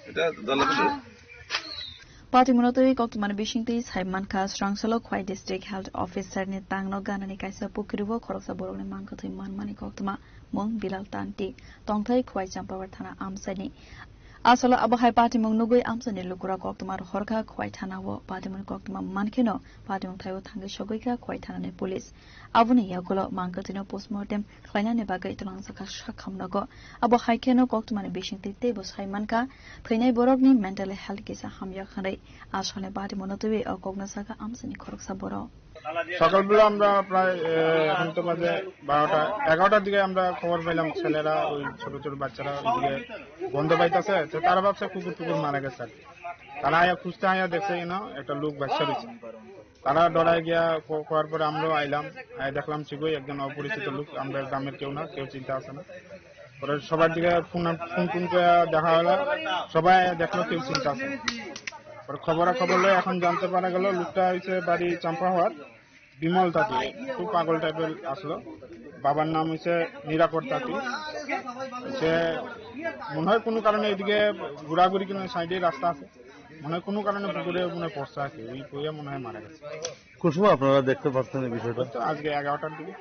এটা দলগত। Patimungno twi koktwmani bisingtwi sai mankha, Srangsalo Khwai District Health Officer ni tangno ganani kaisa pukhri o khoroksa borokni mang kwthwi manmani koktwma, mung Bilal Tanti, tongthai Khwai Champawar thana amchaini. Asalo abo hai patimung nugwi amchaini lukurok koktwma rohorkha Khwai thana o. Patimungni koktwma mankheno patimung thaio thangwi sogwi kha Khwai thanani police. Aboni yagulo mang kwthwino postmortem khlainani bagwi twlangjakha sak hamnogo. Abo hai kheno koktwmani bisingtwi teibo sai mankha, thwinai borokni mental health kisa hamya hwnwi. Asalni patimungno twiwi o kokno sakha amchaini khoroksa borok. সকালবেলা আমরা প্রায়, এ, এখন তো বাজে বারোটা, এগারোটার দিকে আমরা খবর পেলাম, ছেলেরা, ওই ছোট ছোট বাচ্চারা ওইদিকে গন্ধ পাইতেছে, তো তারা ভাবছে কুকুর টুকুর মারা গেছে আর কি। তারা আয়া খুঁজতে আয়া দেখছে, you know, একটা লোক বাচ্চা রয়েছে। তারা ডরায় গিয়া ক-, করার পরে আমরাও আইলাম, আই দেখলাম ঠিকই একজন অপরিচিত লোক, আমরা গ্রামের কেউ না, কেউ চিনতে আসে না। পরে সবার দিকে ফোন, ফোন টোন করে দেখা হলো, সবাই দেখলো কেউ চিনতে আসে না। পরে খবরা খবর লয়ে এখন জানতে পারা গেল লোকটা হইছে বাড়ি চাম্পাহাট, বিমল তাঁতি, একটু পাগল টাইপের আসলো। বাবার নাম হইছে নিরাকর তাঁতি। সে মনে হয় কোনো কারণে এদিকে ঘোরাঘুরি, কোনো সাইডে রাস্তা আছে, মনে হয় কোনো কারণে পুকুরে মনে হয় পড়ছে আর কি, ওই পড়ে মনে হয় মারা গেছে। কোন সময় আপনারা দেখতে পাচ্ছেন এই বিষয়টা? তো আজকে এগারোটার দিকে।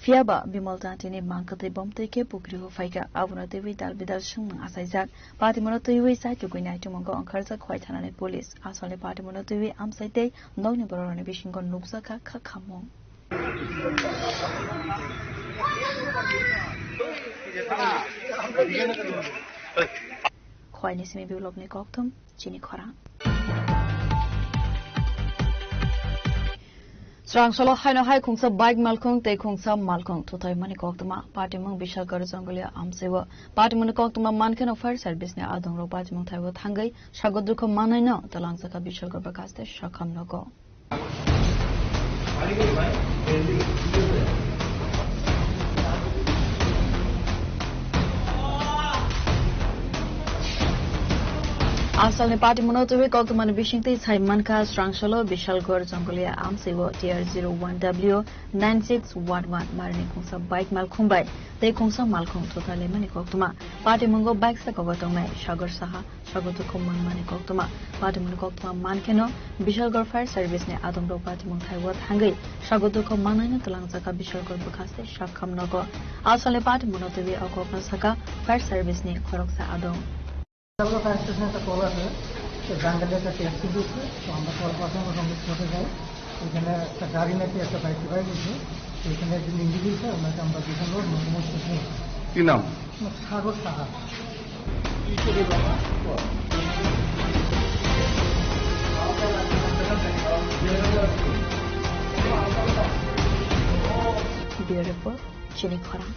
Phiya ba Bimal Tanti ni mang kwthwi bomtwi khe pukhri o phaikha, abono twiwi dal bidal swngmung achaijak. Patimungno twiwi chaitugwi naitugmungo wngkharjak Khwai thanani police. Asalni patimungno twiwi amchai tei nokni bororokni bisingo nukjakha kha khamung. Khwai ni simi biwlokni kokthum chini khorang. Srangsalo haino hai khungsa bike malkhung tei khungsa malkhung thuthaimani koktwma. Patimung Bishalgarh Jongoliya amchaiwo. Patimungni koktwma mankheno fire service ni adongrok patimung thaibo thangwi sagodrukho manwino twlangjakha Bishalgarh Bakaste sakham nogo. Salni party muno twi koktwmani bisingtwi sai mankha, Srangsalo Bishalgarh Jongoliya amsio T R zero one W nine six one one marini khungsa bike malkhung bai tei khungsa malkhung thutha lemani koktwma. Party mungo bike saka o tongnai Sagar Saha sago dukhu manmani koktwma. Party mungni koktwma mankheno Bishalgarh Fire Service ni adongrok party mung thaibo thangwi sago dukhu mannaino twlangjaka Bishalgarh bwkhaste Sakham nogo. Asalni party mungno twiwi o kokno saka Fire Service ni khoroksa adong. Bishalgarh Fire Station একটা কল আছে, তো জাঙ্গালে একটা ট্যাক্সি দিচ্ছে, তো আমরা কল পাঠানোর সঙ্গে ছুটে যাই। এখানে একটা গাড়ি নাকি একটা বাইক বাইক হয়েছে, তো এখানে একজন ইঞ্জিন দিচ্ছে, ওনাকে আমরা যেখানে লোড মোটামুটি শেষ হয়েছে। কি নাম? সাগর Saha. Bureau Report, Chini Khorang.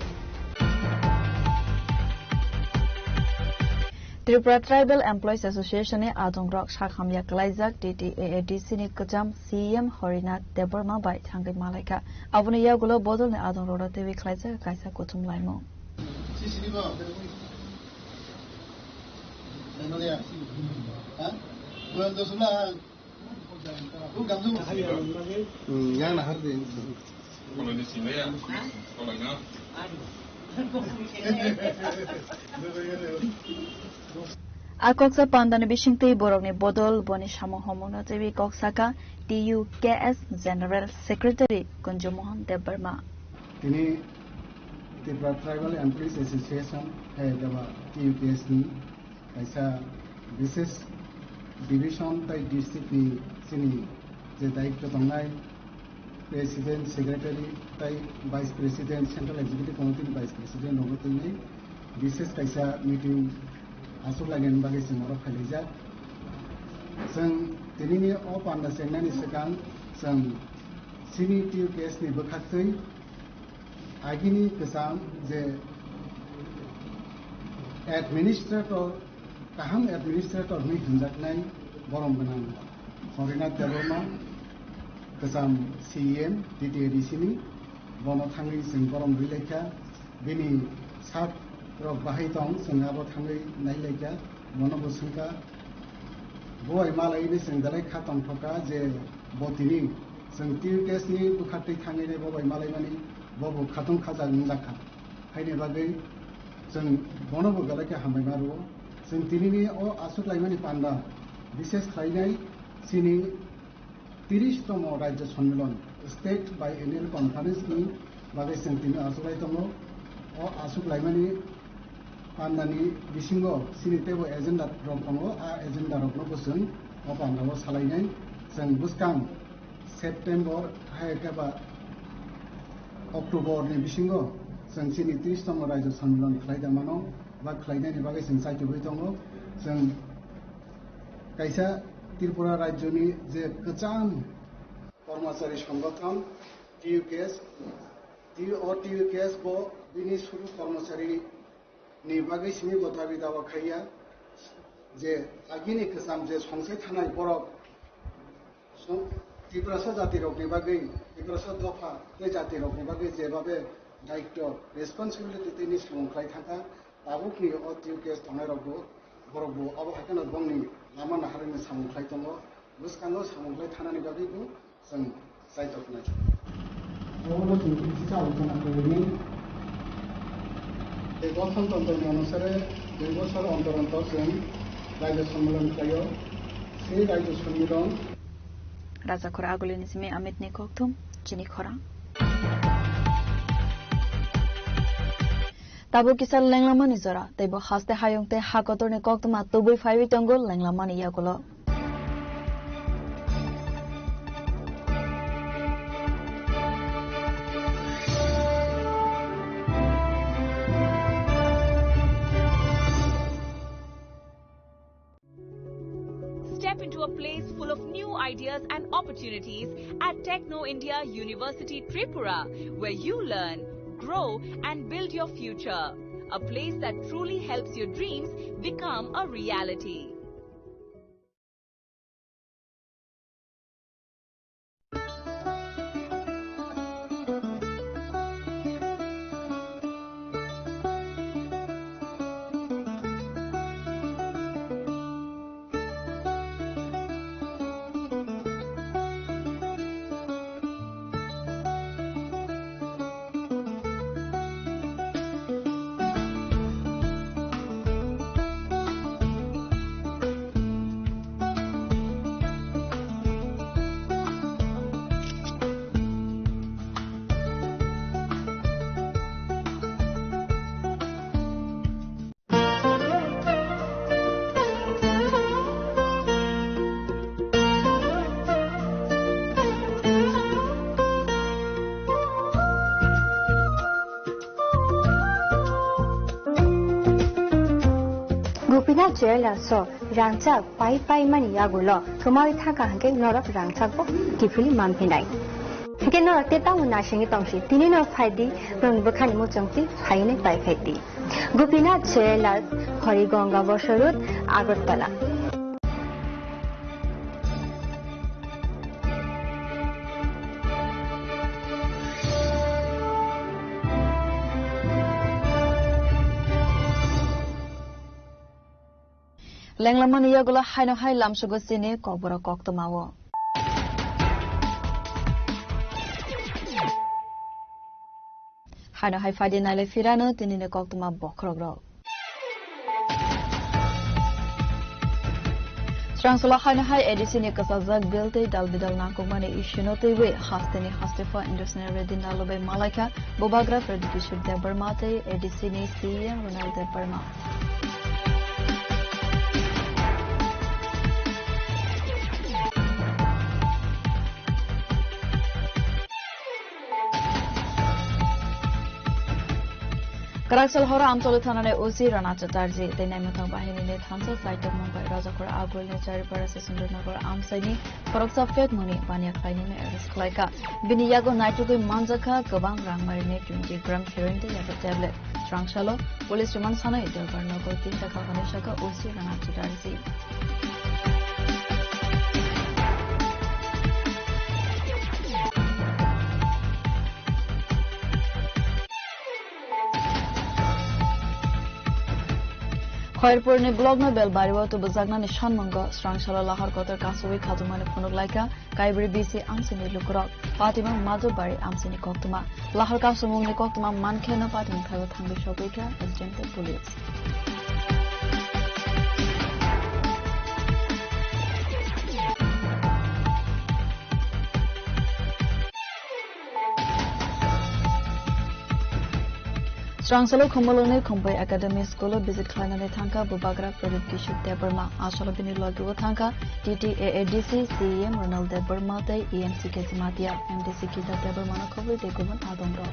Tripura Tribal Employees Association ni adongrok sakhamya klaijak T T A A D C ni kwcham C E M Horinath Debbarma bai thangwi malaikha. Aboni yagulo bodolni adongrokno twiwi khlaijak kaisa kuthum laimung. Hmm, yang nahar de. A koksa pandani bisingtwi borokni bodol boni samung homungno twiwi kok saka T U K S General Secretary Kunju Mohan Debbarma. Tini Tripura Tribal Employees Association, hai jaba T U K S ni kaisa bises division tai district ni chini je daityo tongnai president, secretary tai vice president, central executive committee ni vice president rokno tini bises kaisa meeting aswk lainani bagwi chwng oro phailaijak. Chwng tinini o panda chengnani swkang chwng chini T U K S ni bwkhaktwi agini kwcham je administrator, kaham administrator hwnwi hwnjaknai borom gwnang Horinath Debbarma, kwcham C E M T T A D C ni, bono thangwi chwng borom rwi laikha. Bini sak rok bahai tong, chwng abo thangwi nai laikha, bono bo swngkha. Bo bai malaini chwng belai kha tongthokha je bo tini chwng T U K S ni bwkhaktwi thangwi nai bo bai malaimani bo bo khatung khajak wngjakha. Haini bagwi chwng bono bo belai khe hambai ma rwo. Chwng tinini o aswk laimani panda bises khlainai chini tirish tomo Rajya Sonnilon, State Biennial Conference ni bagwi chwng tini achuk lai tongo. O achuk laimani pandani bisingo chini teibo agenda rok tongo, a agenda rokno bo chwng o pandao salainai. Chwng bwskang September hai khe ba October ni bisingo chwng chini tirish tomo Rajya Sonnilon khlai da mano, ba khlainani bagwi chwng chaitugwi tongo. Chwng kaisa Tripura rajyoni je kwcham kormochari songothon T U K S, T U, o T U K S bo bini suru kormochari ni bagwi simi bo dabi dawa khaiya je agini kwcham je songsai thanai borok so-, Tiprasa jatirokni bagwi, Tiprasa dopha tei jatirokni bagwi jebabe daityo, responsibility tei ni samung khlai thangkha, tabukni o T U K S tongnairokbo, borokbo abo hai kheno bongni lama naharwino samung khlai tongo. Bwskango samung khlai thanani bagwibo chwng chaitok nai. Obono chwng kisa alochona khlaiwi. Tei gothon tontroni onusare dui bosor ontor ontor chwng Rajya Sammilan khlaio. Sei Rajya Sammilan. Rajakhor Agulini simi Amitni kokthum, chini khorang. Tabuk kisa lenglamani jora, teibo haste hayung tei ha kotorni koktwma tubui phaiwi tongo lenglamani yagulo. Step into a place full of new ideas and opportunities at Techno India University Tripura, where you learn, grow, and build your future. A place that truly helps your dreams become a reality. Gopinath Jewellers o rangchak pai pai mani yagulo thumawi thangkha hwnkhe norok rangchak bo kiphilwi manphinai. Hwnkhe norok tei tamo naisingwi tongsi, tini no phaidi, norokni bwkhani muchungtwi phainai pai phaidi. Gopinath Jewellers, Harigonga Bosor Road, Agartala. Lenglamani yagulo haino hai lamsugo chini kokborok koktwmao. Haino hai phaidi nailai phirano tinini koktwma bokhorokrok. Srangsolo haino hai A D C ni kwchajak bill tei dal bidal nangkukmani issue no twiwi hasteni haste pha Indus Reddy Nalo bai malaikha Bubagra Pradyut Kishore Debbarma tei A D C ni C E M Ronald Debbarma. Kwraksal horo Amcholi thanani O C Rana Chatterjee tei naimwthang bahinini thansa saitok Mumbai Rajakhor Agulni Charipara Sesundar Nagar amchaini khoroksa pek muni baniya khlainani arrest khlaikha. Bini yago naitugwi manjakha kwbang rangmarini twenty gram heroin tei yaba tablet. Srangsalo police remand sanai Delbar Nagar tinta kaphani saka O C Rana Chatterjee. Khairpurni blockno Belbario tubujaknani sanmungo Srangsalo lahar kotor kasowi khatumani phunuk laikha Kaibri B C amsini lukurok. Patimung Majubari amsini koktwma. Lahar kasumungni koktwma mankheno patimung thaio thangwi sogwikha S D M tei police. Srangsalo Khumulwngni Khumpai Academy School-o visit khlainani thangkha Bubagra Pradyut Kishore Debbarma. Asolo bini logi-o thangkha T T A A D C C E M Ronald Debbarma tei E M C K Jamatia, M D C Kiza Debbarmano khobwi tei kubun adongrok.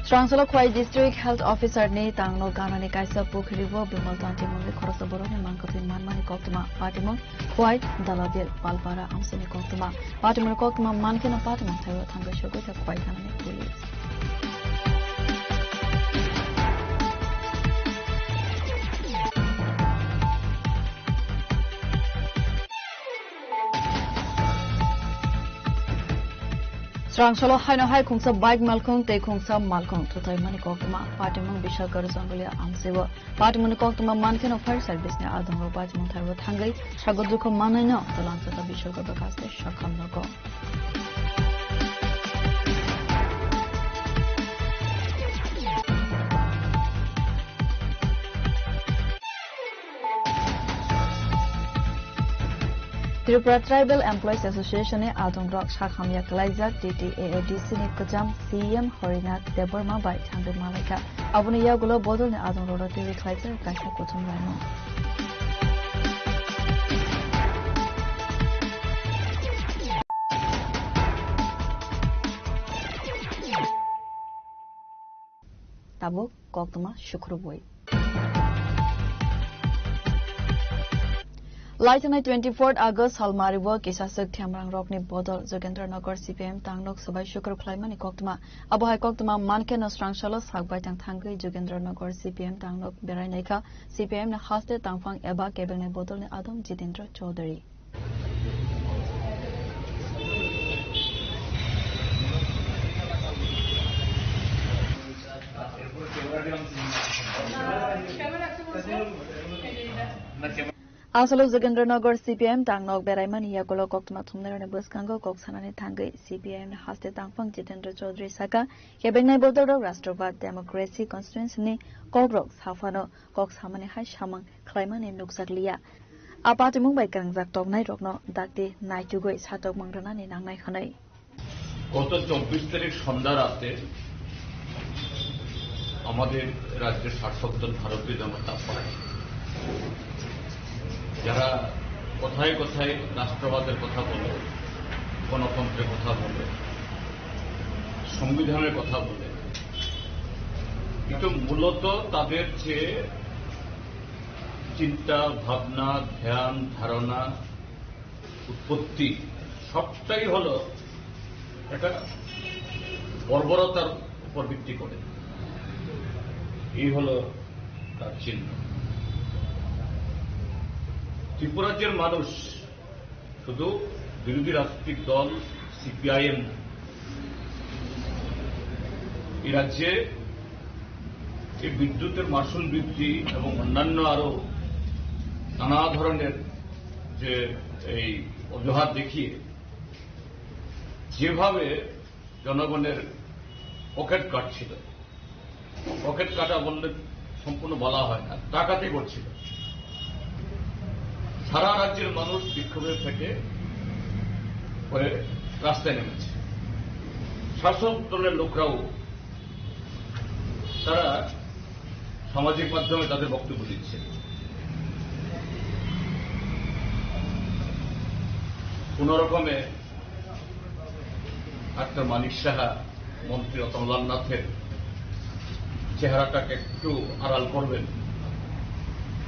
Srangsalo Khwai District Health Officer ni tangno ganani kaisa pukhiri o bimal tantimungni khoroksa borokni mangkwthwi manmani koktwma. Patimung Khwai Dalabil Palpara amsini koktwma. Patimungni koktwma mankheno patimung thaio thangwi sogwi kha Khwai ganani police. Srangsalo haino hai khungsa bike malkhung tei khungsa malkhung thuthaimani koktwma. Patimung Bisakar Jongoliya amsio. Patimungni koktwma mankheno fire service ni adongrok patimung thaio thangwi sago dukho mannaino twlang jata Bisakar bwkhaste sakham nogo. Tripura Tribal Employees Association ni adongrok sak hamya kwlaijak T T A A D C ni kwcham C E M Harinath Debbarma bai thangwi malaikha. Aboni yagulo bodolni adongrokno twiwi khlaijak kaisa kuthum laimung. Tabuk koktwma sukrubwi. Laitanai twenty-fourth August salmari o kisaswk themrang rokni bodol Jogendra Nagar C P M tangnok swbai sukrub khlaimani koktwma. Abo hai koktwma mankheno srangsalo sak baithang thangwi Jogendra Nagar C P M tangnok berai naikha C P M ni haste tangphang eba kebengnai bodolni adong Jitendra Chaudhary. Asolo Jogendra Nagar C P M tangnok beraimani yagulo koktwma thumnairokni bwskango kok sanani thangwi C P M ni haste tangphang Jitendra Chaudhary saka, kebengnai bodolrok Rashtrabad Democracy Constituency ni kokrok saphano kok samani hai samung khlaimani nukjak liya. A patimung bai gwnangjak toknairokno dakti naitugwi satokmung rwnani nangnai hwnwi. গত চব্বিশ তারিখ সন্ধ্যা রাতে আমাদের রাজ্যের শাসক দল ভারতীয় জনতা পার্টি, যারা কথায় কথায় রাষ্ট্রবাদের কথা বলে, গণতন্ত্রের কথা বলে, সংবিধানের কথা বলে, কিন্তু মূলত তাদের যে চিন্তা, ভাবনা, ধ্যান, ধারণা, উৎপত্তি, সবটাই হলো একটা বর্বরতার উপর ভিত্তি করে। এই হলো তার চিহ্ন। ত্রিপুরাজ্যের মানুষ শুধু বিরোধী রাজনৈতিক দল সিপিআইএম এই রাজ্যে এই বিদ্যুতের মাশুল বৃদ্ধি এবং অন্যান্য আরো নানা ধরনের যে এই অজুহাত দেখিয়ে যেভাবে জনগণের পকেট কাটছিল, পকেট কাটা বললে সম্পূর্ণ বলা হয় না, ডাকাতি করছিল। সারা রাজ্যের মানুষ বিক্ষোভে ফেটে পড়ে রাস্তায় নেমেছে। শাসক দলের লোকরাও তারা সামাজিক মাধ্যমে তাদের বক্তব্য দিচ্ছে। কোনো রকমে ডাক্তার মানিক সাহা, মন্ত্রী রতনলাল নাথের চেহারাটাকে একটু আড়াল করবেন,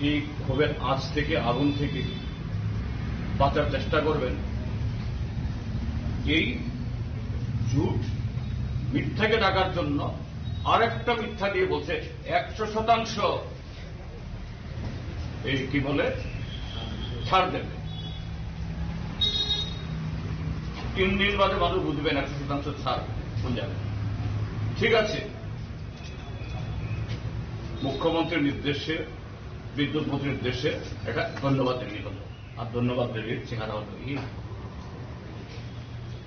এই ক্ষোভের আঁচ থেকে, আগুন থেকে বাঁচার চেষ্টা করবেন। এই জুট মিথ্যাকে ঢাকার জন্য আরেকটা মিথ্যা দিয়ে বলছে একশো শতাংশ এই কি বলে ছাড় দেবে। তিন দিন বাদে মানুষ বুঝবেন একশো শতাংশ ছাড় কোন জায়গায়। ঠিক আছে, মুখ্যমন্ত্রীর নির্দেশে, বিদ্যুৎ মন্ত্রীর নির্দেশে এটা ধন্যবাদ দেওয়া হলো। আর ধন্যবাদ দেওয়ার চেহারা হলো এই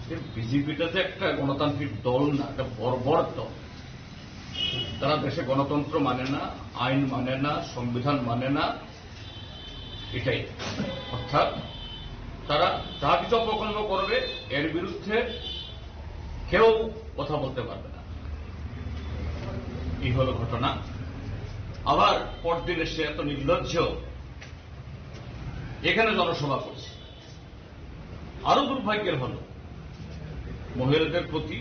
যে বিজেপিটা যে একটা গণতান্ত্রিক দল না, একটা বর্বর দল। তারা দেশে গণতন্ত্র মানে না, আইন মানে না, সংবিধান মানে না, এটাই। অর্থাৎ তারা যা কিছু অপকর্ম করবে, এর বিরুদ্ধে কেউ কথা বলতে পারবে না। এই হলো ঘটনা। আবার পরদিন এসে এত নির্লজ্জ এখানে জনসভা করছে। আরো দুর্ভাগ্যের হলো, মহিলাদের প্রতি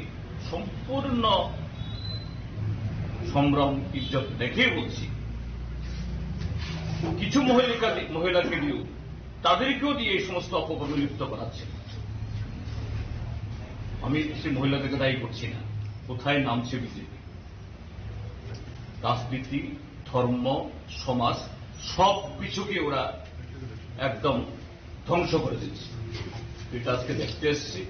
সম্পূর্ণ সম্ভ্রম, ইজ্জত রেখেই বলছি, কিছু মহিলাকে, মহিলাকে দিয়েও, তাদেরকেও দিয়ে এই সমস্ত অপকর্মে লিপ্ত করাচ্ছে। আমি সেই মহিলাদেরকে দায়ী করছি না। কোথায় নামছে বিজেপি? রাজনীতি, ধর্ম, সমাজ, সব কিছুকে ওরা একদম ধ্বংস করে দিচ্ছে। এটা আজকে দেখতে এসেছি,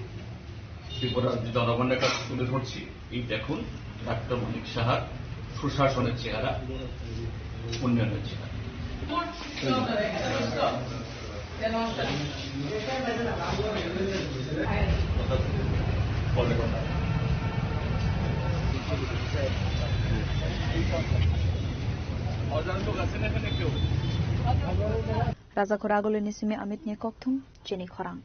ত্রিপুরার জনগণের কাছে তুলে ধরছি। এই দেখুন, ডাক্তার মানিক সাহার সুশাসনের চেহারা, উন্নয়নের চেহারা। Raja Khoragulini simi Amit ni kokthum chini khorang.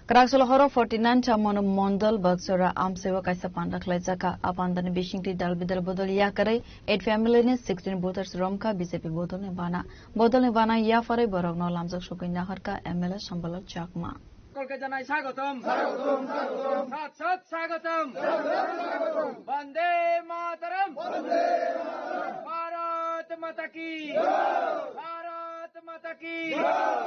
Kwraksalo horo forty nine Chamano Mondol Bakchora amsaibo kaisa panda khlaijak kha. A pandani bisingtwi dal bidal bodol yakarwi eight family ni sixteen voters romkha B J P bodolni bana. Bodolni bana yapharwi borokno lamjak sogwi naharkha M L A Sambalal Chakma. সকলকে জানাই স্বাগতম। স্বাগতম, স্বাগতম। সাত সাত স্বাগতম। স্বাগতম, স্বাগতম। বন্দে মাতরম। বন্দে মাতরম। ভারত মাতা কি। জয়। ভারত মাতা কি। Jai।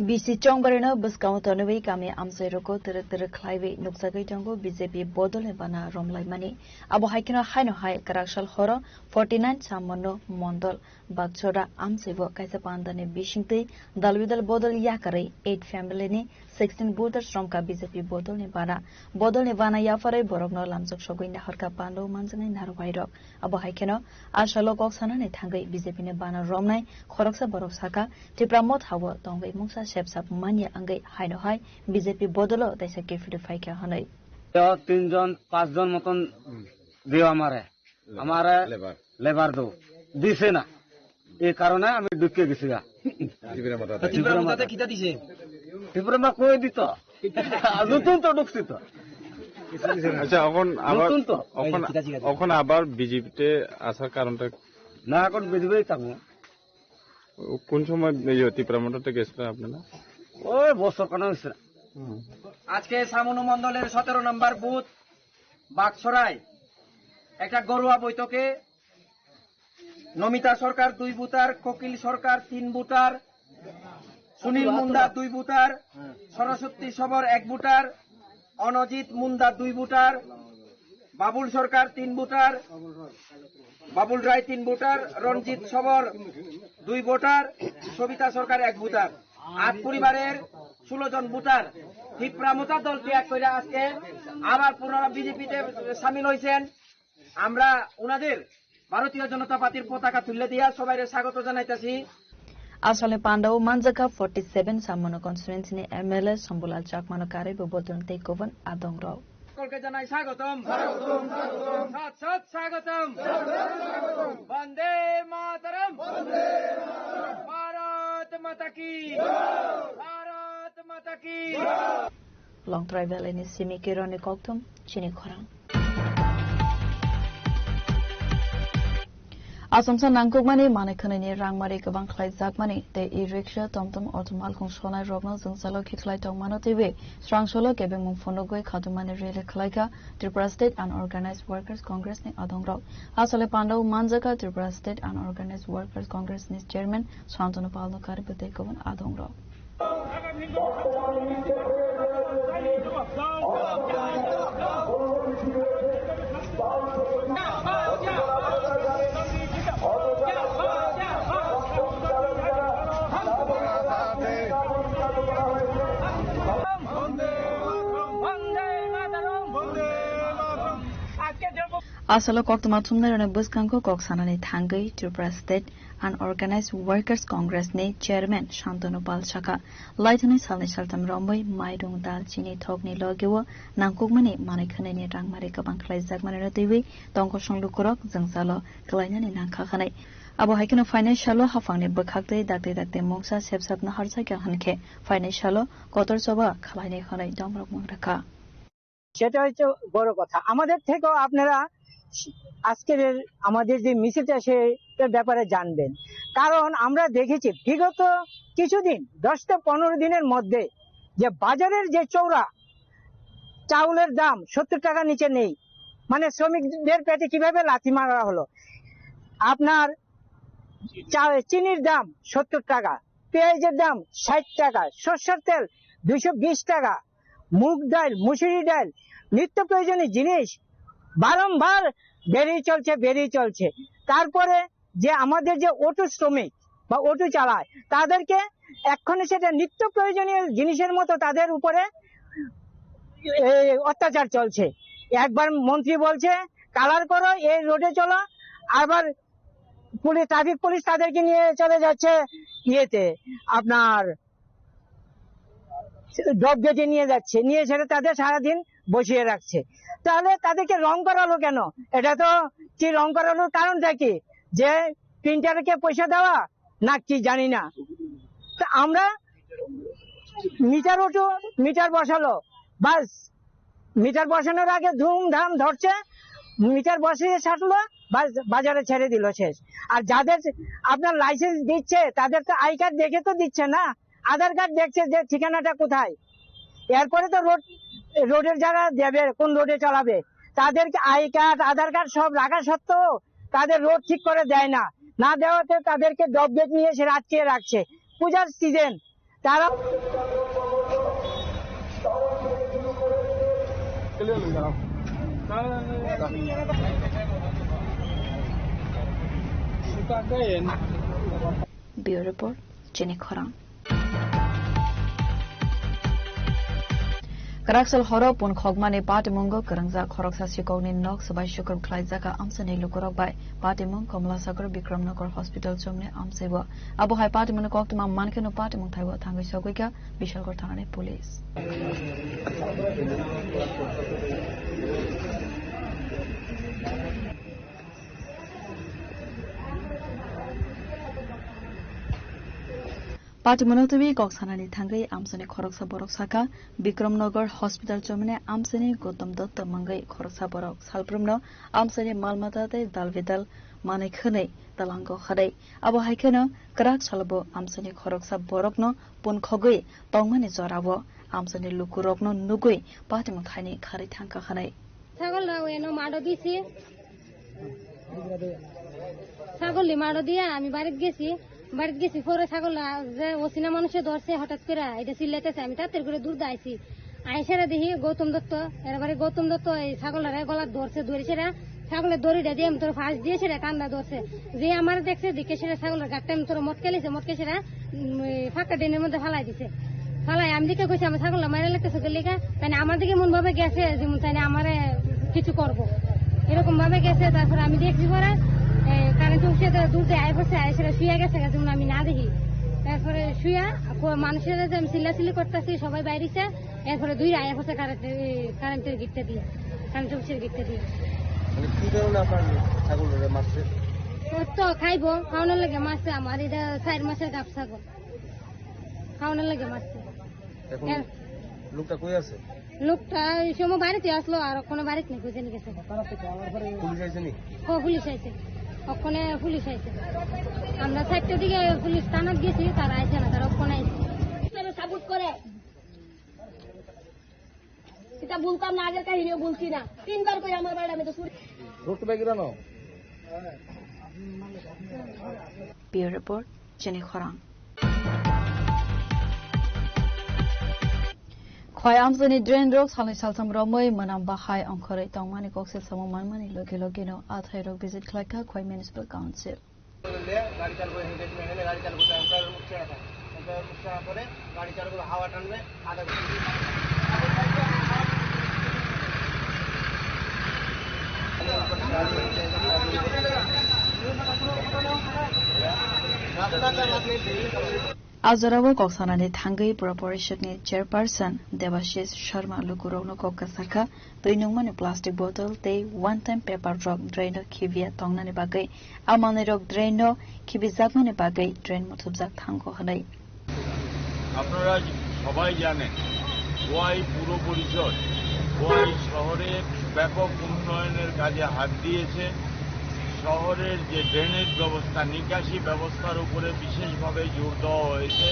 Bisi chongbarino bwskango tonwi kami amchairogo twrwk twrwk khlaiwi nukjagwi tongo B J P bodolni bana romlaimani. Abo hai kheno haino hai kwraksal horo forty nine Chamano Mondol Bakchora amchaibo kaisa pandani bisingtwi dal bidal bodol yakarwi eight family ni sixteen voters romkha B J P bodolni bana. Bodolni bana yapharwi borokno lamjak sogwi naharkha pando manjaknai narwkbairok. Abo hai kheno asalo kok sanani thangwi B J P ni bana romnai khoroksa borok sakha, Tipra Motha o tongwi mungsa sepsap manya wngwi haino hai B J P bodolo teisa kiphilwi phaikha hwnwi. তো তিনজন পাঁচজন মতন দিও আমারে। আমারে labour. Labour দো। দিছে না। এই কারণে আমি ঢুকে গেছি গা। ত্রিপুরা মতাতে। ত্রিপুরা মতাতে কিতা দিছে? ত্রিপুরা মা কই দিত? নতুন তো ঢুকছি তো। আচ্ছা, এখন আবার, নতুন তো। এখন, এই কিতা জিজ্ঞাসা? এখন আবার বিজেপিতে আসার কারণটা? না, এখন বিজেপি থাকবো। কোন সময় ইয়ে ত্রিপুরা মোটর থেকে এসেছিলেন আপনারা? ওই বছর খানেক হয়েছে। হুম। আজকে সামনু মণ্ডলের সতেরো নম্বর বুথ বাগছড়ায় একটা ঘরোয়া বৈঠকে নমিতা সরকার দুই ভোটার, কোকিল সরকার তিন ভোটার, সুনীল মুন্ডা দুই ভোটার, সরস্বতী সবর এক ভোটার, অনজিৎ মুন্ডা দুই ভোটার, বাবুল সরকার তিন ভোটার, বাবুল রায় তিন ভোটার, রঞ্জিত সবর দুই ভোটার, সবিতা সরকার এক ভোটার। আট পরিবারের ষোলো জন ভোটার তিপ্রা মোটা দল ত্যাগ করে আজকে আবার পুনরায় বিজেপিতে সামিল হয়েছেন। আমরা ওনাদের ভারতীয় জনতা পার্টির পতাকা তুলে দিয়া সবাইরে স্বাগত জানাইতেছি। Asole pandao manjaka forty seven Sammono constituency ni M L A Sombulal Chakmano karwi bo bodon tei kubun adongrok. সকলকে জানাই স্বাগতম। স্বাগতম, স্বাগতম। সৎ সৎ স্বাগতম। স্বাগতম, স্বাগতম। বন্দে মাতরম। বন্দে মাতরম। ভারত মাতা কি। জয়। ভারত মাতা কি। জয়। Longtrai Valley ni simi Kironi Kokthum, chini khorang. Asomsa nangkukmani manwi khwnwini rangmari kwbang khlaijakmani tei e-rickshaw, tomtom, auto malkhung sonai rokno jwngsalo khiklai tongmano twiwi srangsolo kebengmung phunugwi khatumani rally khlaikha Tripura State Unorganized Workers Congress ni adongrok. Asole pandao manjaka Tripura State Unorganized Workers Congress ni chairman Santanu Palno karwi bwtwi kubun adongrok. Asalo koktwma thumnairokni bwskango kok sanani thangwi Tripura State Unorganized Workers Congress ni chairman Shantanu Pal sakha, laithani salni saltham romwi mairung, dal, chini, thokni logio nangkukmani manwi khwnwini rangmari kwbang khlaijakmani twiwi tongkosong lukurok jwngsalo kwlainani nangkha hwnwi. Abo hai kheno phainai salo haphangni bwkhaktwi dakti dakti mungsa sepsap naharjakya hwnkhe phainai salo kotor choba khwlainai hwnwi domrok mung rwkha. সেটা হচ্ছে বড় কথা। আমাদের থেকেও আপনারা আজকের এর, আমাদের যে মিছিলটা, সেটার ব্যাপারে জানবেন। কারণ আমরা দেখেছি বিগত কিছুদিন, দশ থেকে পনেরো দিনের মধ্যে যে বাজারের যে চৌরা চাউলের দাম সত্তর টাকা নিচে নেই, মানে শ্রমিকদের পেটে কিভাবে লাথি মারা হলো। আপনার চা-, চিনির দাম সত্তর টাকা, পেঁয়াজের দাম ষাট টাকা, সর্ষের তেল দুইশো বিশ টাকা, মুগ ডাল, মুসুরি ডাল, নিত্য প্রয়োজনীয় জিনিস বারংবার বেড়েই চলছে, বেড়েই চলছে। তারপরে যে আমাদের যে অটো শ্রমিক বা অটো চালায়, তাদেরকে এক্ষণে সেটা নিত্য প্রয়োজনীয় জিনিসের মতো তাদের উপরে এই অত্যাচার চলছে। একবার মন্ত্রী বলছে, "কালার করো, এই রোডে চলো", আবার পুলিশ, ট্রাফিক পুলিশ তাদেরকে নিয়ে চলে যাচ্ছে ইয়েতে, আপনার ড্রপ গেটে নিয়ে যাচ্ছে, নিয়ে সেটা তাদের সারাদিন বসিয়ে রাখছে। তাহলে তাদেরকে রং করালো কেন? এটা তো কি রং করানোর কারণটা কি? যে প্রিন্টারকে পয়সা দেওয়া না কি জানি না। তা আমরা মিটার অটো, মিটার বসালো, বাস, মিটার বসানোর আগে ধুমধাম ধরছে, মিটার বসিয়ে ছাড়লো, বাস, বাজারে ছেড়ে দিল, শেষ। আর যাদের আপনার লাইসেন্স দিচ্ছে, তাদের তো আই কার্ড দেখে তো দিচ্ছে না, আধার কার্ড দেখছে যে ঠিকানাটা কোথায়। এরপরে তো রোড, রোডের যারা দেবে, কোন রোডে চালাবে, তাদেরকে আই কার্ড, আধার কার্ড সব রাখা সত্ত্বেও তাদের রোড ঠিক করে দেয় না। না দেওয়াতে তাদেরকে ড্রপ গেট নিয়ে এসে আটকিয়ে রাখছে। পূজার সিজন, তারা Bureau Report, Chini Khorang. Kwraksal horo pun khokmani patimungo kwrwngjak khoroksa sikokni nok swbai sukrub khlaijak amchaini lukurok bai. Patimung Komlasagor Bikramnagar Hospital chumni amchaibo. Abo hai patimungni koktwma mankheno patimung thaibo thangwi sogwikha Bishalgarh thanani police. Patimungno twiwi kok sanani thangwi amchaini khoroksa borok sakha, Bikramnagar Hospital chumni amchaini Gautam Datta mungwi khoroksa borok salbrumno amchaini malmata tei dalbidal manwi khwnwi twlango khwnwi. Abo hai kheno kwrak salobo amchaini khoroksa borokno punkhogwi tongmani jorao amchaini lukurokno nugwi patimung thaini kharwi thangkha khwnwi. ছাগল না ওই এনো মাঠও দিছি। ছাগল মাঠও দিয়া আমি বাড়িত গেছি। বাড়িত গেছি পরে ছাগল যে অচেনা মানুষে ধরছে হঠাৎ করে, এটা চিল্লাইতেছে, আমি তাড়াতাড়ি করে দৌড় দিয়ে আইছি। আইসারা দেখি গৌতম দত্ত, এর বাড়ি গৌতম দত্ত এই ছাগলটারে গলা ধরছে, ধরে সেরা ছাগলের দড়িটা দিয়ে আমি তোর ফাঁস দিয়ে সেটা কান্দা ধরছে। যে আমার দেখছে, দেখে সেটা ছাগলের গাটটা আমি তোর মটকে লিছে, মটকে সেটা, উম, এই ফাঁকা ড্রেনের মধ্যে ফালাই দিছে। ফালাই আমি দেখে কইছি, "আমার ছাগলটা মারা লাগতেছে গেলে গা?" তাই না, আমার দিকে মন ভাবে গেছে, যেমন তাই না আমারে কিছু করবো, এরকম ভাবে গেছে। তারপরে আমি দেখছি পরে, এ, কারেন্ট অফিসে তো দূর দিয়ে আয় পড়ছে, আয় সেটা শুয়ে গেছে, যেমন আমি না দেখি। তারপরে শুয়া, কো-, মানুষের যে আমি চিল্লাচিল্লি করতেছি, সবাই বাইরেছে। এরপরে দুই আয় পড়ছে কারেন্টের, এই কারেন্টের গিটটা দিয়ে, কারেন্ট অফিসের গিটটা দিয়ে। মানে কি কারণে আপনার ছাগলরে মারছে? ও তো খাইবো, খাওয়ানোর লাগে মারছে আমার, এটা চার মাসের গাভ ছাগল, খাওয়ানোর লাগে মারছে। এখন হ্যাঁ। লোকটা কই আছে? লোকটা ওই সময় বাড়িতে আসলো, আর ওখানে বাড়িতে নেই, বুঝে নিয়ে গেছে। পুলিশ আইছে নি? ও পুলিশ আইছে, ওখানে পুলিশ আইছে। আমরা চারটার দিকে পুলিশ থানাত গেছি, তারা আইছে না, তারা ওখানে আইছে। সাবুত করে। এটা বলতাম না, আগের কাহিনীও বলছি না। তিনবার করে আমার বাড়ি আমি তো চুরি। ধরতে পারি না। Bureau Report, Chini Khorang. Khwai amchaini drain rok salnwi saltham romwi mwnam bahai ongkhorwi tongmani kok se samung manmani logi logi no athai rok visit khlaikha Khwai Municipal Council. গাড়ি চালু করে হেঁটে হেঁটে গাড়ি চালু করতে আমি প্রায় উঠছে এখন। আমি প্রায় উঠছে না পরে গাড়ি চালু করে হাওয়া টানবে, আধা ঘন্টা। রাস্তা রাস্তা আপনি A jorao kok sanani thangwi Pura Porishadni chairperson Debashish Sharma lukurokno kok kwsarkha, twi nungmani plastic bottle tei one time paper rok draino khibiya tongnani bagwi, a manwirok draino khibijakmani bagwi drain muthubjak thango hwnwi. আপনারা সবাই জানেন, খোয়াই পুর পরিষদ খোয়াই শহরে ব্যাপক উন্নয়নের কাজে হাত দিয়েছে। শহরের যে ড্রেনেজ ব্যবস্থা, নিকাশি ব্যবস্থার উপরে বিশেষভাবে জোর দেওয়া হয়েছে।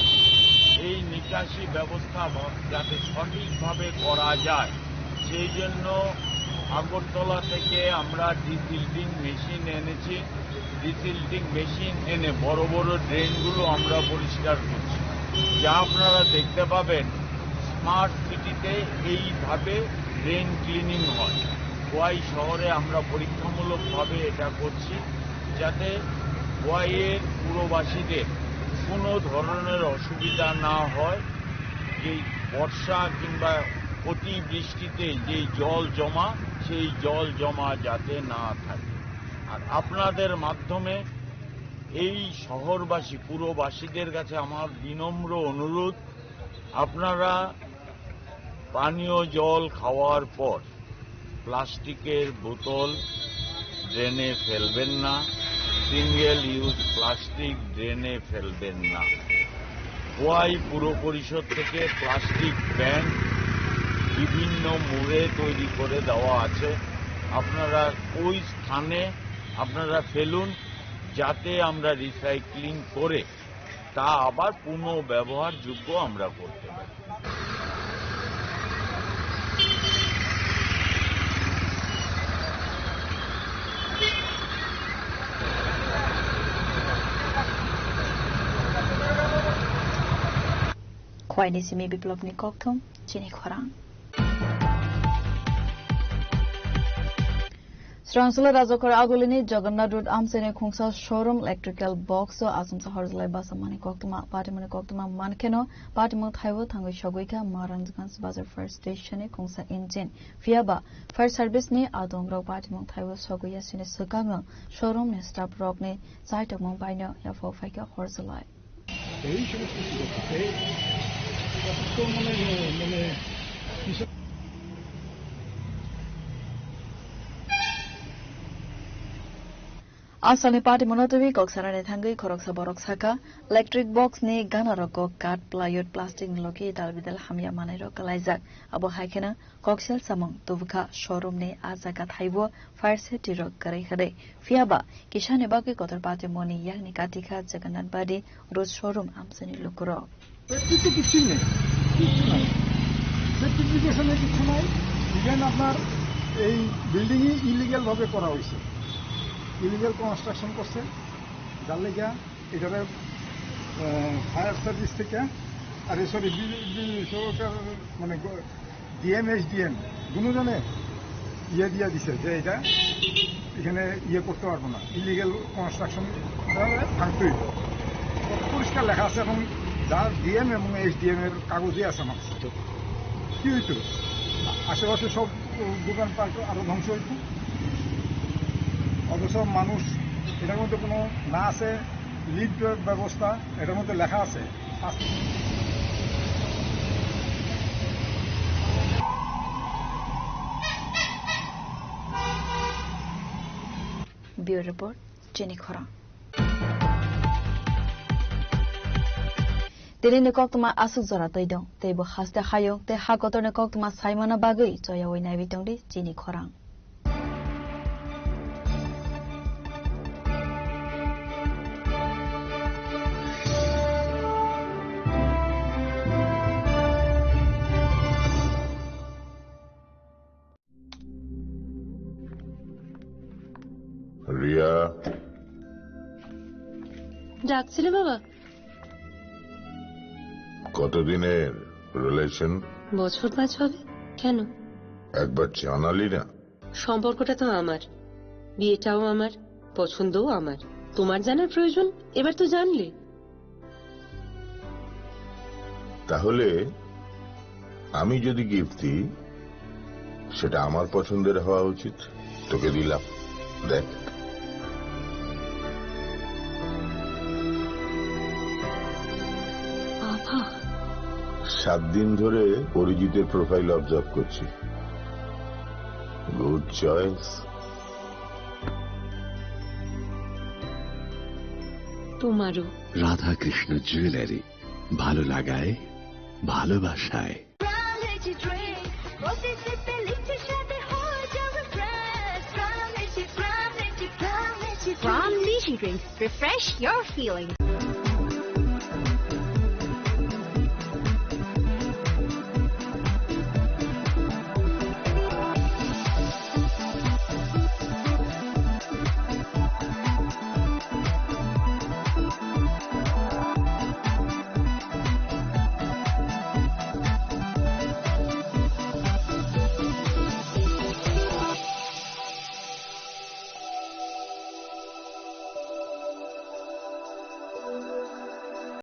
এই নিকাশি ব্যবস্থা ভা-, যাতে সঠিকভাবে করা যায়, সেই জন্য আগরতলা থেকে আমরা ডিসিল্টিং মেশিন এনেছি। ডিসিল্টিং মেশিন এনে বড় বড় ড্রেনগুলো আমরা পরিষ্কার করছি। যা আপনারা দেখতে পাবেন, স্মার্ট সিটিতে এইভাবে ড্রেন ক্লিনিং হয়। খোয়াই শহরে আমরা পরীক্ষামূলকভাবে এটা করছি, যাতে খোয়াইয়ের পুরবাসীদের কোনো ধরনের অসুবিধা না হয়। যেই বর্ষা কিংবা অতিবৃষ্টিতে যেই জল জমা, সেই জল জমা যাতে না থাকে। আর আপনাদের মাধ্যমে এই শহরবাসী, পুরবাসীদের কাছে আমার বিনম্র অনুরোধ, আপনারা পানীয় জল খাওয়ার পর প্লাস্টিকের বোতল ড্রেনে ফেলবেন না, সিঙ্গেল ইউজ প্লাস্টিক ড্রেনে ফেলবেন না। খোয়াই পুর পরিষদ থেকে প্লাস্টিক ব্যান বিভিন্ন মোড়ে তৈরি করে দেওয়া আছে। আপনারা ওই স্থানে আপনারা ফেলুন, যাতে আমরা রিসাইক্লিং করে তা আবার পুনর্ব্যবহারযোগ্য আমরা করতে পারি। Khwaini simi Biplopni kokthum, chini khorang. Srangsola Rajakhor Agulini Jagannath Road amchaini khungsa showroom electrical box o achomsa horjlai basamani koktwma, patimani koktwma mankheno patimung thaibo thangwi sogwi kha Maranjganj Bazar Fire Station ni khungsa engine. Phiyaba fire service ni adongrok patimung thaibo sogwi yasini swkangno showroom ni staff rokni chaitokmung baino yaphao phaikha horjlai. এই সমস্ত কিছু করতে চাই। যথেষ্ট মানে, মানে, কিসব Asalni party monotwi kok sanani thangwi khoroksa borok saka, electric box ni gana rogo kat, plywood, plastic ni logi dal bidal hamya manai rok kalaijak. Abo hai kheno koksel samung tubukha showroom ni a jaga thaibo fire safety rok kwrwi hwnwi. Phiya ba kisani bagwi kotor party moni yakni katikha Jagannath Badi Road showroom amchani lukurok. Safety তো কিছুই নেই, কিচ্ছু নাই। সেফটিফিকেশনে কিছু নাই। ইভেন আপনার এই বিল্ডিংই ইলিগ্যাল ভাবে করা হয়েছে, ইলিগ্যাল কনস্ট্রাকশন করছে, যার লেগে এটারে ফায়ার সার্ভিস থেকে, আরে সরি, বিদ্যুৎ সরকার, মানে ডিএম এসডিএম দুজনে ইয়ে দিয়ে দিছে যে এটা এখানে ইয়ে করতে পারবো না, ইলিগ্যাল কনস্ট্রাকশন থাকতেই। পরিষ্কার লেখা আছে এবং যার ডিএম এবং এসডিএম এর কাগজে আছে আমার কাছে। কি হইতো? আশেপাশে সব দোকানপাট আরো ধ্বংস হইতো। অথচ মানুষ, এটার মধ্যে কোনো না আছে লিফট ব্যবস্থা, এটার মধ্যে লেখা আছে। Bureau Report, Chini Khorang. Tini ni koktwma aswk jora twi dong, tei bo haste hayung tei ha kotor ni koktwma saimana bagwi choyawi naiwi tongdi chini khorang. Riya. ডাকছিলে বাবা? কতদিনের রিলেশন? বছর পাঁচ হবে। কেন? একবার জানালি না। সম্পর্কটা তো আমার, বিয়েটাও আমার, পছন্দও আমার। তোমার জানার প্রয়োজন? এবার তো জানলে। তাহলে আমি যদি গিফট দিই, সেটা আমার পছন্দের হওয়া উচিত। তোকে দিলাম, দেখ। বাবা। সাত দিন ধরে অরিজিতের প্রোফাইল অবজার্ভ করছি। Good choice. তোমারও। রাধাকৃষ্ণ জুয়েলারি, ভালো লাগায়, ভালোবাসায়। From Lychee Drinks, refresh your feelings.